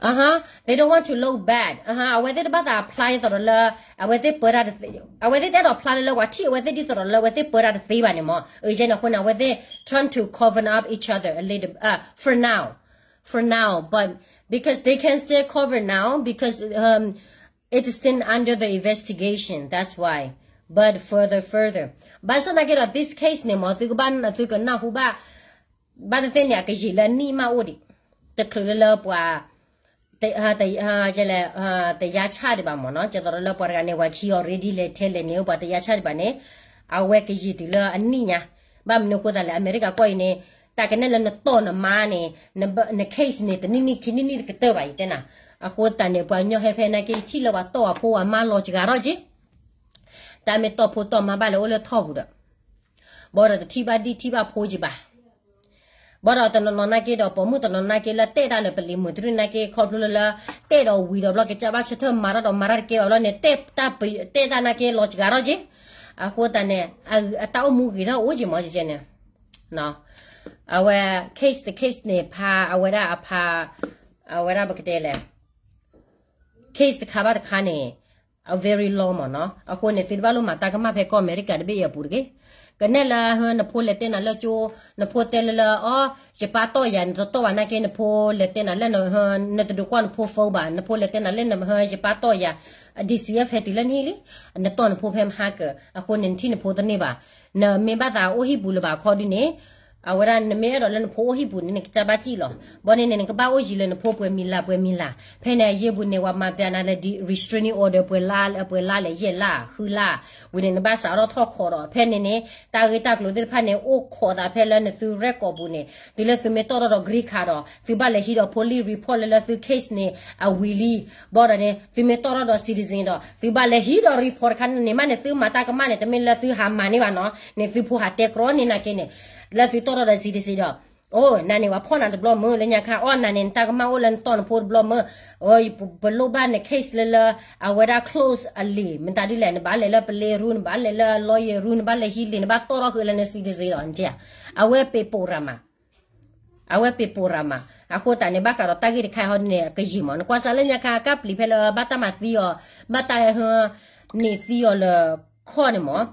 They don't want to look bad. အဝဲသ့ၣ်တဘၣ်သး apply သိးဒီးလၢ အဝဲသ့ၣ်ပၢတၢ်တသ့, အဝဲသ့ၣ်တအဲၣ်ဒိး apply လၢလၢပှၤထံၣ်အဝဲသ့ၣ်ဒ်သိးဒီးလၢအဝဲသ့ၣ်ပၢတၢ်တသ့ဘၣ်န့ၣ်မ့ၢ်. အဃိန့ၣ် အဝဲသ့ၣ် trying to cover up each other a little, for now, for now, but because they can still cover now because it's still under the investigation, that's why. But further, further, ဘၣ်ဆၣ်သနာ်က့ဒီး this case န့ၣ်မ့ၢ် သုကဘၣ်နသုကနၢ်ဟူဘၣ်, ဘၣ်သ့ၣ်သ့ၣ်န့ၣ် အကယံာ်လၢအနံၣ်မးအိၣ်ဒံး, တချုးလၢလၢပှၤ လဲ တယါဆၣ်ဒံးဘၣ်မ့ၢ်နီၤ, ကဲသိးဒီးလၢပှၤတဂၤန့ၣ် ပှၤခံ already လဲၤထဲလဲၤန့ၣ် ပှၤတယါဆၣ်ဒံးဘၣ်န့ၣ်, အဝဲကယံာ်တုၤလၢအနံၣ်ညါ. ဘၣ်မနုၤအဃိသတးလဲၣ် အမဲရကၤကီၢ်အံၤန့ၣ် တၢ်ကနဲၣ်လၢနတီၢ်နမါန့ၣ်, န case န့ၣ် တနံၣ်နံၣ်ခံနံၣ်နံၣ်တကတၢၢ်ဘၣ် ယတဲနၤ. အဃိသတးန့ၣ် ပှၤကညီဟဲဖဲနာ်က့ ယထံၣ်လၢပှၤတီၢ်အဖိအမါလီၤစှၤထီၣ်က့ၤ, တၢ်မ့ၢ်တီၢ်ဖိတီၢ်မါဘၣ်လဲၣ်အိၣ်လၢထီၣ်ပူၤဒီး ဘၣ်ဒီးတထံၣ်ဘၣ်ဒံၣ်ထံၣ်ဘၣ်ဖိက့ၤဘၣ်. ဘၣ်ဒီးတနီၤနီၤနာ်က့ဒီး ပိာ်မုၣ်တနီၤနာ်က့လၢတဲတၢ်လၢပလံၤမုၢ်တရံၣ်နာ်က့ ခီဖျိလၢလၢ တဲဒီးဝံၤဒီးဘျီ ကစၢ်ဘၣ်ဆၢထၢၣ်မၤတၢ်ဒီးမၤတၢ်တကဲဘၣ်ဘျီန့ၣ် တဲတၢ်နာ်က့ လီၤစှၤထီၣ်က့ၤ. အဃိသတးန့ၣ် အတၢ်အိၣ်မူဂ့ၤထီၣ်အိၣ်က့ၤမ့ၢ် ကဲန့ၣ် အဝဲ case တ case န့ၣ် ဖးအဝဲဒၣ်အဖး အဝဲဒၣ်ပကတဲလဲၣ် case တခါဘၣ်တခါန့ၣ် အ very long မ့ၢ်နီၤ. အဃိန့ၣ် သုတဘၣ်လိၣ်မၤတၢ်ကမၣ်ဖဲကီၢ်အမဲရကၤတဘ့ၣ်အံၤအပူၤတဂ့ၤ. ကနဲၣ်လၢ နဖိလဲၤတဲနၤလၢကၠိ, နဖိတဲလၢလၢ အီ ယပၢ်တီၢ်ယၤ နတတီၢ်ဘၣ်နာ်က့ နဖိလဲၤတဲနၤလၢ နတဒုးကွၢ်နဖိ phone ဘၣ်, နဖိလဲၤတဲနၤလၢ ယပၢ်တီၢ်ယၤ DCF ဟဲတုၤလၢနဟံၣ်လံ, နတီၢ်နဖိဖဲမဟါကၢၤ, အဃိန့ၣ် နထံၣ်နဖိတန့ၢ်ဘၣ်. နမ့ၢ်ဘၣ်သးအိၣ်ဟံၣ်ပူၤလၢၤဘၣ်ခီဒုန့ၣ် အဝဲဒၣ်နမ့ၢ်အဲၣ်ဒိးလၢနဖိအိၣ်ဟံၣ်ပူၤန့ၣ် နကစၢ်ဘၣ်စံၣ်လီၤ. ဘၣ်န့ၣ်န့ၣ် နကဘၣ်အိၣ်ယံၤလၢနဖိပှဲၤမံၤလါပှဲၤမံၤလါ. ဖဲန့ၣ်အယ့ၢ်ပူၤန့ၣ် ပှၤမၤပျးနၤလၢ restraining order ပှဲၤလါ ပှဲၤလါလဲၣ် ယဲၢ်လါ ဃုလါ, ဝံၤန့ၣ် နဘၣ်စးထီၣ်ထီၣ်ခိးဒီး ဖဲန့ၣ်န့ၣ် တၢ်ဂ့ၢ်တၢ်ကျိၤသ့ၣ်တဖၣ်န့ၣ် အိၣ်ခိးသးဖဲလၢနသု record ပူၤန့ၣ် တုၤလၢသုမ့ၢ်တီၣ်ထီၣ်ဒီး green card ဒီး သုဘၣ်လဲၤဟံးဒီး police report လၢလၢသု case န့ၣ် အဝံၤလံ. ဘၣ်ဒီးန့ၣ် သုမ့ၢ်တီၣ်ထီၣ်ဒီး citizen ဒီး သုဘၣ်လဲၤဟံးဒီး report တခါန့ၣ်မးန့ၣ် သုမၤတၢ်ကမၣ်န့ၣ် တမ့ၢ်လၢသုဟးမၤန့ၢ်ဘၣ်နီၤ, န့ၣ်သုဖိဟးတဲကြီန့ၢ်နာ်က့န့ၣ် လၢသုတီၣ်ထီၣ်ဒီး citizen ဒီး အိၣ် နၤန့ၣ် ပှၤဖီၣ်နၤတဘျီမုၢ် လၢညါခါ အီၣ် နၤန့ၣ် နတၢ်ကမၣ်အိၣ်လၢနတီၢ်နဖိတဘျီမုၢ်, ပလိၣ်ဘၣ်န case လၢလၢ အဝဲဒၣ် close အလံာ် မတၤဒ်လဲၣ် နဘၣ်လဲၤလၢပလ့ရူ နဘၣ်လဲၤလၢ lawyer ရူ နဘၣ်လဲၤဟံးလံာ် နဘၣ်တီၢ်ထီၣ်ဃုာ်လၢန citizen လီၤ နထံၣ်ဧါ. အဝဲပ့ၤပိာ်ရၤမး အဝဲပ့ၤပိာ်ရၤမး. အဃိသတးန့ၣ် ဘၣ်ဃးဒီးတၢ်ဂ့ၢ်တခါဟီဒ်န့ၣ် ကယံာ်မး နကွၢ်စၢ်လၢညါခါ ကပျံၤဖဲလၢဘၣ်တၢ်မၤသံအီၤ ဘၣ်တၢ်ဟ န့ၢ်သံအီၤလၢခီၣ်န့ၣ်မး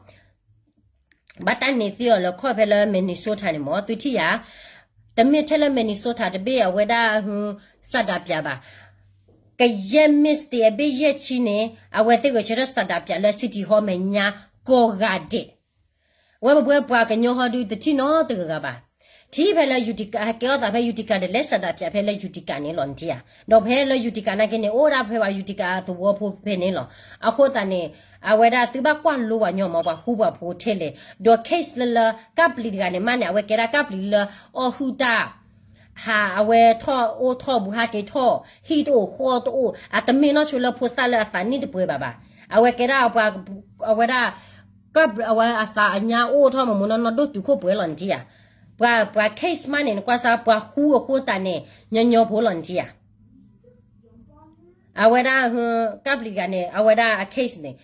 ဘၣ်တၢ်န့ၢ်သံအီၤလၢခီၣ်ဖဲလၢ Minnesota န့ၣ်မး သုထံၣ်ယၤ, တမ့ၢ်ထဲလၢ Minnesota တဘ့ၣ်အဝဲဒၣ် ဆန္ဒပြ ဘၣ်, ကယဲၢ် မ့ၢ် state အဘ့ၣ်ယဲၢ်ဆံန့ၣ် အဝဲသ့ၣ်ဂဲၤဆၢထၢၣ်ဆန္ဒပြ လၢ City Hall မဲာ်ညါ ကိးဂၤဒဲး ဝဲပဝဲပှၤကညီဟီဒုတထံၣ်နီတဂၤဂၤဘၣ်. ထံၣ်ဖဲလၢ Utica ဟဲကဲထီၣ်သးဖဲ Utica ဒီးလဲၤဆန္ဒပြ ဖဲလၢ Utica န့ၣ်လီၤ နထံၣ်ဧါ. ဒီးဖဲလၢ Utica နာ်က့န့ၣ် အိၣ်ဒၣ်ဖဲပှၤ Utica သဝီဖိဖဲန့ၣ်လီၤ. အဃိသတးန့ၣ် အဝဲဒၣ်သုဘၣ်ကွၢ်လိပှၤကညီမး ပှၤဃူပှၤဖိထဲလဲၣ်, ဒီး case လၢလၢ ကပျံၤတဂၤန့ၣ် မးန့ၣ် အဝဲကဲဒၣ်ကပျံၤလၢ အီၣ်ဟုၣ်တၢ် ဟးအဝဲထီၣ်အိၣ်ထီၣ်ဘူးဟးက့ၤထီၣ် ဟံၣ်တအိၣ်ဃီတအိၣ် အတမ့ၢ်နီၢ်ဆိလၢဖိသၣ်လၢအသးနံၣ်တပှဲၤဘၣ်ဘၣ်. အဝဲကဲဒၣ်ပှၤ အဝဲဒၣ် က အဝဲအသးအညါအိၣ်ထီၣ်မးမးနီၢ်နီၢ်ဒိၣ်တုာ်ခိၣ်ပှဲၤလီၤ နထံၣ်ဧါ. ပှၤ ပှၤ case မးန့ၣ် နကွၢ်စၢ် ပှၤဃူအဃိသတးန့ၣ် ညီညီဖိလီၤ နထံၣ်ဧါ. အဝဲဒၣ် ကပျံၤတဂၤန့ၣ် အဝဲဒၣ်အ case န့ၣ်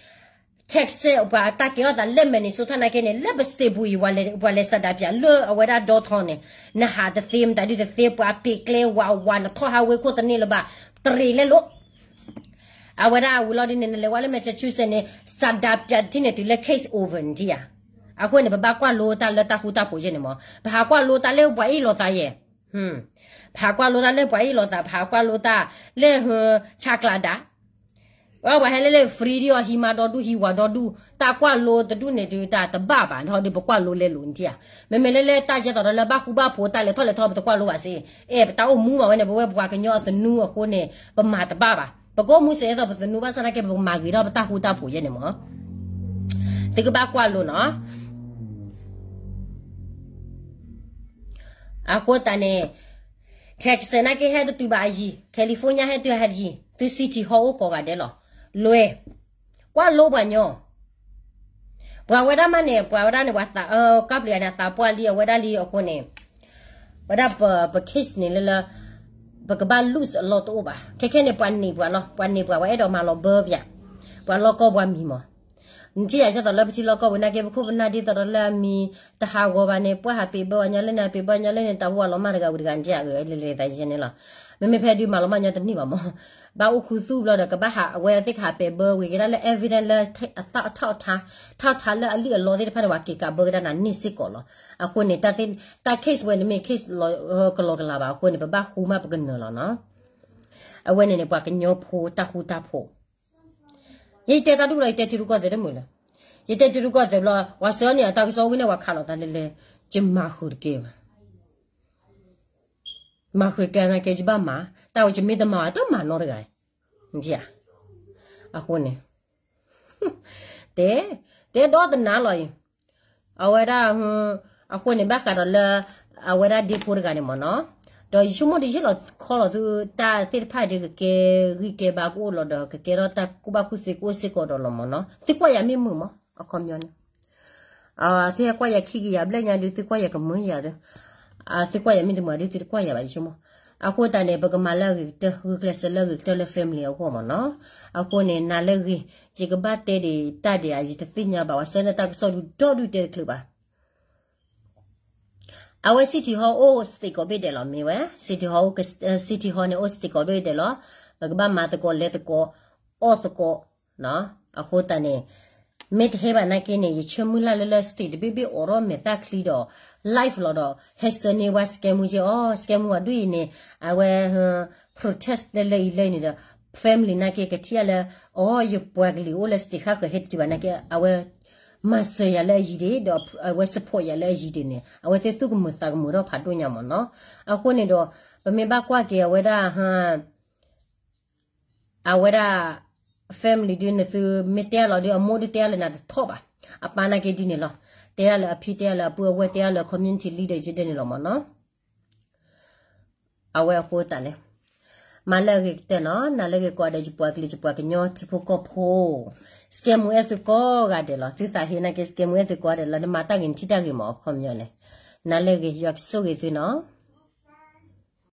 Texas ပှၤအတၢ်ကဲထီၣ်သးလၢ Minnesota နာ်က့န့ၣ် လၢပ state ပူၤအံၤ ပှၤလဲၤဆန္ဒပြ လၢအဝဲဒၣ် downtown န့ၣ် နဟးတသ့ မတၤဒုတသ့ ပှၤပ့ၤကျဲဝးဝး နထီၣ်ဟးဝ့ၢ်ခိၣ်တန့ၢ်လၢၤဘၣ် တရံးလဲလိာ်. အဝဲဒၣ်ဝံၤလီၤဒ်န့ၣ် နလဲၤဝဲလၢ Massachusetts န့ၣ် ဆန္ဒပြတထံၣ်န့ၣ် တုၤလၢ case over နထံၣ်ဧါ. အဃိန့ၣ် ပဘၣ်ကွၢ်လိတၢ်လၢတၢ်ဃူတၢ်ဖိးယဲၢ်န့ၣ်မး ပဟးကွၢ်လိတၢ်လၢပှၤအ့ၣ်လိာ်သးယဲၢ် ပဟးကွၢ်လိတၢ်လၢပှၤအ့ၣ်လိာ်သး ပဟးကွၢ်လိတၢ်လၢ ဆၣ်ကျးဒၣ် ပှၤဟဲလၢလၢ free ဒ်အီၤ ဟံးမါဒီဒူၣ် ဟံးဝၤဒီဒူၣ် တၢ်ကွၢ်လိတဒူၣ်န့ၣ် တုၤတၢ်တဘၣ်ဘၣ် ဒီးပကွၢ်လိလဲလိာ် နထံၣ်ဧါ. မ့မ့ၢ်လၢလၢတၢ်ယဲသိးဒီးလၢဘၣ်ဃူဘၣ်ဖိးတၢ်လဲၤထီၣ်လဲၤထီ ပတကွၢ်လိဘၣ်စ့, အဲ ပတၢ်အိၣ်မူမးဝဲန့ၣ် ပဝဲပှၤကညီအသနူအဃိန့ၣ် ပမၤတဘၣ်ဘၣ်. ပကအိၣ်မူစ့ၢ်ကီးပသနူဘၣ်ဆၣ်နာ်က့ ပကမၤဂ့ၤထီၣ်ပတၢ်ဃူတၢ်ဖိးယဲၢ်န့ၣ်မး သုကဘၣ်ကွၢ်လိနီၤ. အဃိသတးန့ၣ် Texas နာ်က့ဟဲတတုၤဘၣ်အယံၤ California ဟဲတုၤဟဲတယံၤ သု City Hall အိၣ်ကိးဂၤဒဲးလီၤ. လွဲ ကွၢ်လိပှၤညီ ပှၤဝဲဒၣ်မးန့ၣ် ပှၤဝဲဒၣ်န့ၣ် ပှၤသး ကပျံၤန့ၣ် အသးပှၢ်လံ အဝဲဒၣ်လံအဃိန့ၣ် ဝဲဒၣ်ပ ပ case န့ၣ်လၢလၢ ပကဘၣ် lose အလီၢ်တအိၣ်ဘၣ်. ခဲခဲန့ၣ် ပှၤန့ၢ်ပှၤလီၤ ပှၤန့ၢ်ပှၤ ပှၤအဲၣ်ဒိးမၤလီၤဘၢပျၢ် ပှၤလီၢ်ကီၢ်ပှၤမံၤမး နထံၣ်ယၤဆၢသးလၢပထံလီၢ်ကီၢ်ပူၤနာ်က့ ပခိၣ်ပနၢ်ဒ်သိးဒီးလၢအမံၤ တဟးဂီၤဘၣ်န့ၣ် ပှၤဟးပံးဘၢအီၤညါလၢန့ၣ် ပံးဘၢအီၤညါလၢန့ၣ် တၢ်ဟူအလီၤမၢ်တဂၤဝံၤတဂၤ နထံၣ်ယၤအၢလဲၤလဲၤသးယဲန့ၣ်လီၤ. မ့မ့ၢ်ဖဲဒုးမၤလီၤမၢ်ညီတန့ၢ်ဘၣ်မး ဘၣ်အိၣ်ခူသူၣ်ဘျီဒီး ကဘၣ်ဟးအဝဲသ့ၣ်ကဟးပဲာ်ဘၢဝံၤက့ၤဒၣ်လၢ evidence လၢ အထီၣ်အထါ ထီၣ်ထါလၢအလံၣ်အလီသ့ၣ်တဖၣ်န့ၣ် ပှၤက့ၤကးဘၢကဒါနၤန့ၢ်စ့ၢ်ကီးလီၤ. အဃိန့ၣ် တၢ် case ဝဲန့ၣ်မ့ၢ် case ကလီကလီဘၣ်အဃိန့ၣ် ပဘၣ်ဃူမးပကနၢၤလီၤနီၤ. အဝဲန့ၣ်န့ၣ် ပှၤကညီဖိတၢ်ဃူတၢ်ဖိး ယဲယတဲတၢ်ဒူၣ်လီၤ ယတဲထံရူၢ်ကီၢ်သဲးတမုာ်လၢၤ. ယတဲထံရူၢ်ကီၢ်သဲးဘျီ ပှၤဆှၢန့ၢ်အတၢ်ကစီၣ်ဝံၤန့ၣ် ပှၤခးလိာ်သးလဲလဲ ယမၤဃုာ်တကဲဘၣ်. မၤဃုာ်တကဲနာ်က့ ယဘၣ်မၤ တၢ်ဝဲယမ့ၢ်တမၤဘၣ် တမၤနီတဂၤ နထံၣ်ဧါ. အဃိန့ၣ် တဲ တဲဒီတနၤလီၤအံၤ အဝဲဒၣ် အဃိန့ၣ် ဘၣ်ဃးဒီးလၢ အဝဲဒၣ်ဒ့ဖိတဂၤန့ၣ်မ့ၢ်နီၤ, ဒီးယဆိကမိၣ်ဒ်ယဟ့ၣ်လီၤခီလီၤသုတၢ်သ့ၣ်တဖၣ်ဒီး ကကဲဂံၢ်ကဲဘါကအိၣ်လီၤဒီး ကကဲထီၣ်တၢ်ကူၣ်ဘၣ်ကူၣ်သ့ကအိၣ်စ့ၢ်ကီးဒီးလီၤမ့ၢ်နီၤ. သုကွၢ်ယၤမ့ၢ်မုာ်မး အခီပညီန့ၣ် သုဟဲကွၢ်ယၤခံကယၤဘျဲၣ်ညါဒုး သုကွၢ်ယၤကမုာ်ယၤသု, သုကွၢ်ယၤမ့ၢ်တမုာ်ဒုး သုတကွၢ်ယၤဘၣ် ယဆိကမိၣ်. အဃိသတးန့ၣ် ပကမၤလၢအဂ့ၤကတၢၢ် ဂုာ်ကျဲးစၢးလၢအဂ့ၤကတၢၢ်လၢ family အဂီၢ်မ့ၢ်နီၤ. အဃိန့ၣ် နၤလၢအဂ့ၤ ယကဘၣ်တဲဒံးတၢ်ဒံး ယတသ့ၣ်ညါဘၣ် ပှၤဆှၢန့ၢ်တၢ်ကစီၣ်ဒုးဒီဒုးတဲတချုးဘၣ်. အဝဲ City Hall အိၣ် state ကိးဘ့ၣ်ဒဲးလီၤ မ့ၢ်ဝဲ City Hall အိၣ် City Hall န့ၣ် အိၣ် state ကိးဘ့ၣ်ဒဲးလီၤ. ပကဘၣ်မၤသကိးလဲၤသကိး အီၣ်သကိး အဃိသတးန့ၣ် မ့ၢ်တဟဲဘၣ်နာ်က့န့ၣ် ယဆၢမုၢ်လၢ်လၢလၢ state တဘ့ၣ်ဘ့ၣ်အိးထီၣ်မဲာ်သၣ်ချံဒီး live လီၤဒီး ဟဲဆှၢန့ၢ်ဝဲ scam မူက့အီၤ scam မူအဒူၣ်အံၤန့ၣ် အဝဲ protest လၢလၢအံၤလၢအံၤန့ၣ်ဒီး family နာ်က့ကထံၣ်အါလၢ အီ ယပှၤကလုာ်အိၣ်လၢ state ဃၣ်ဃၢၤဟဲတတုၤဘၣ်နာ်က့ အဝဲ မၤစၢၤယၤလၢအယံၤဒံး ဒီးအဝဲ support ယၤလၢအယံၤဒံးန့ၣ် အဝဲသ့ၣ်သူၣ်ကမုာ်သးကမုာ်ထီၣ်ဖးဒိၣ်ညါမ့ၢ်နီၤ. အဃိန့ၣ်ဒီး ပမ့ၢ်ဘၣ်ကွၢ်က့ၤအဝဲဒၣ် အဝဲဒၣ် family ဒုး နသုမ့ၢ်တဲအလီၤဒုး အမိၢ်ဒုးတဲအလၢနၤတထီၣ်ဘၣ်. အပၢ်နာ်က့ဒ်န့ၣ်လီၤ. တဲအလၢအဖံ တဲအလၢအပုၢ် အဝဲတဲအလၢ community leader ယဒ်န့ၣ်လီၤမ့ၢ်နီၤ. အဝဲအဃိသတးန့ၣ် မၤလၢအဂ့ၤကတၢၢ်နီၤ နၤလၢအဂ့ၤကိးဂၤဒဲး ယပှၤကလုာ် ယပှၤကညီထံဖိကီၢ်ဖိ scam မူအဲၣ်သုကိးဂၤဒဲးလီၤ. သုသးဟ့နာ်က့ scam မူအဲၣ်သုကိးဂၤဒဲးလီၤ. နမၤတၢ်ဂ့ၤ နထံၣ်တၢ်ဂ့ၤမ့ၢ် အခီပညီန့ၣ် နၤလၢအဂ့ၤ ယွၤကဆိၣ်ဂ့ၤသုနီၤ.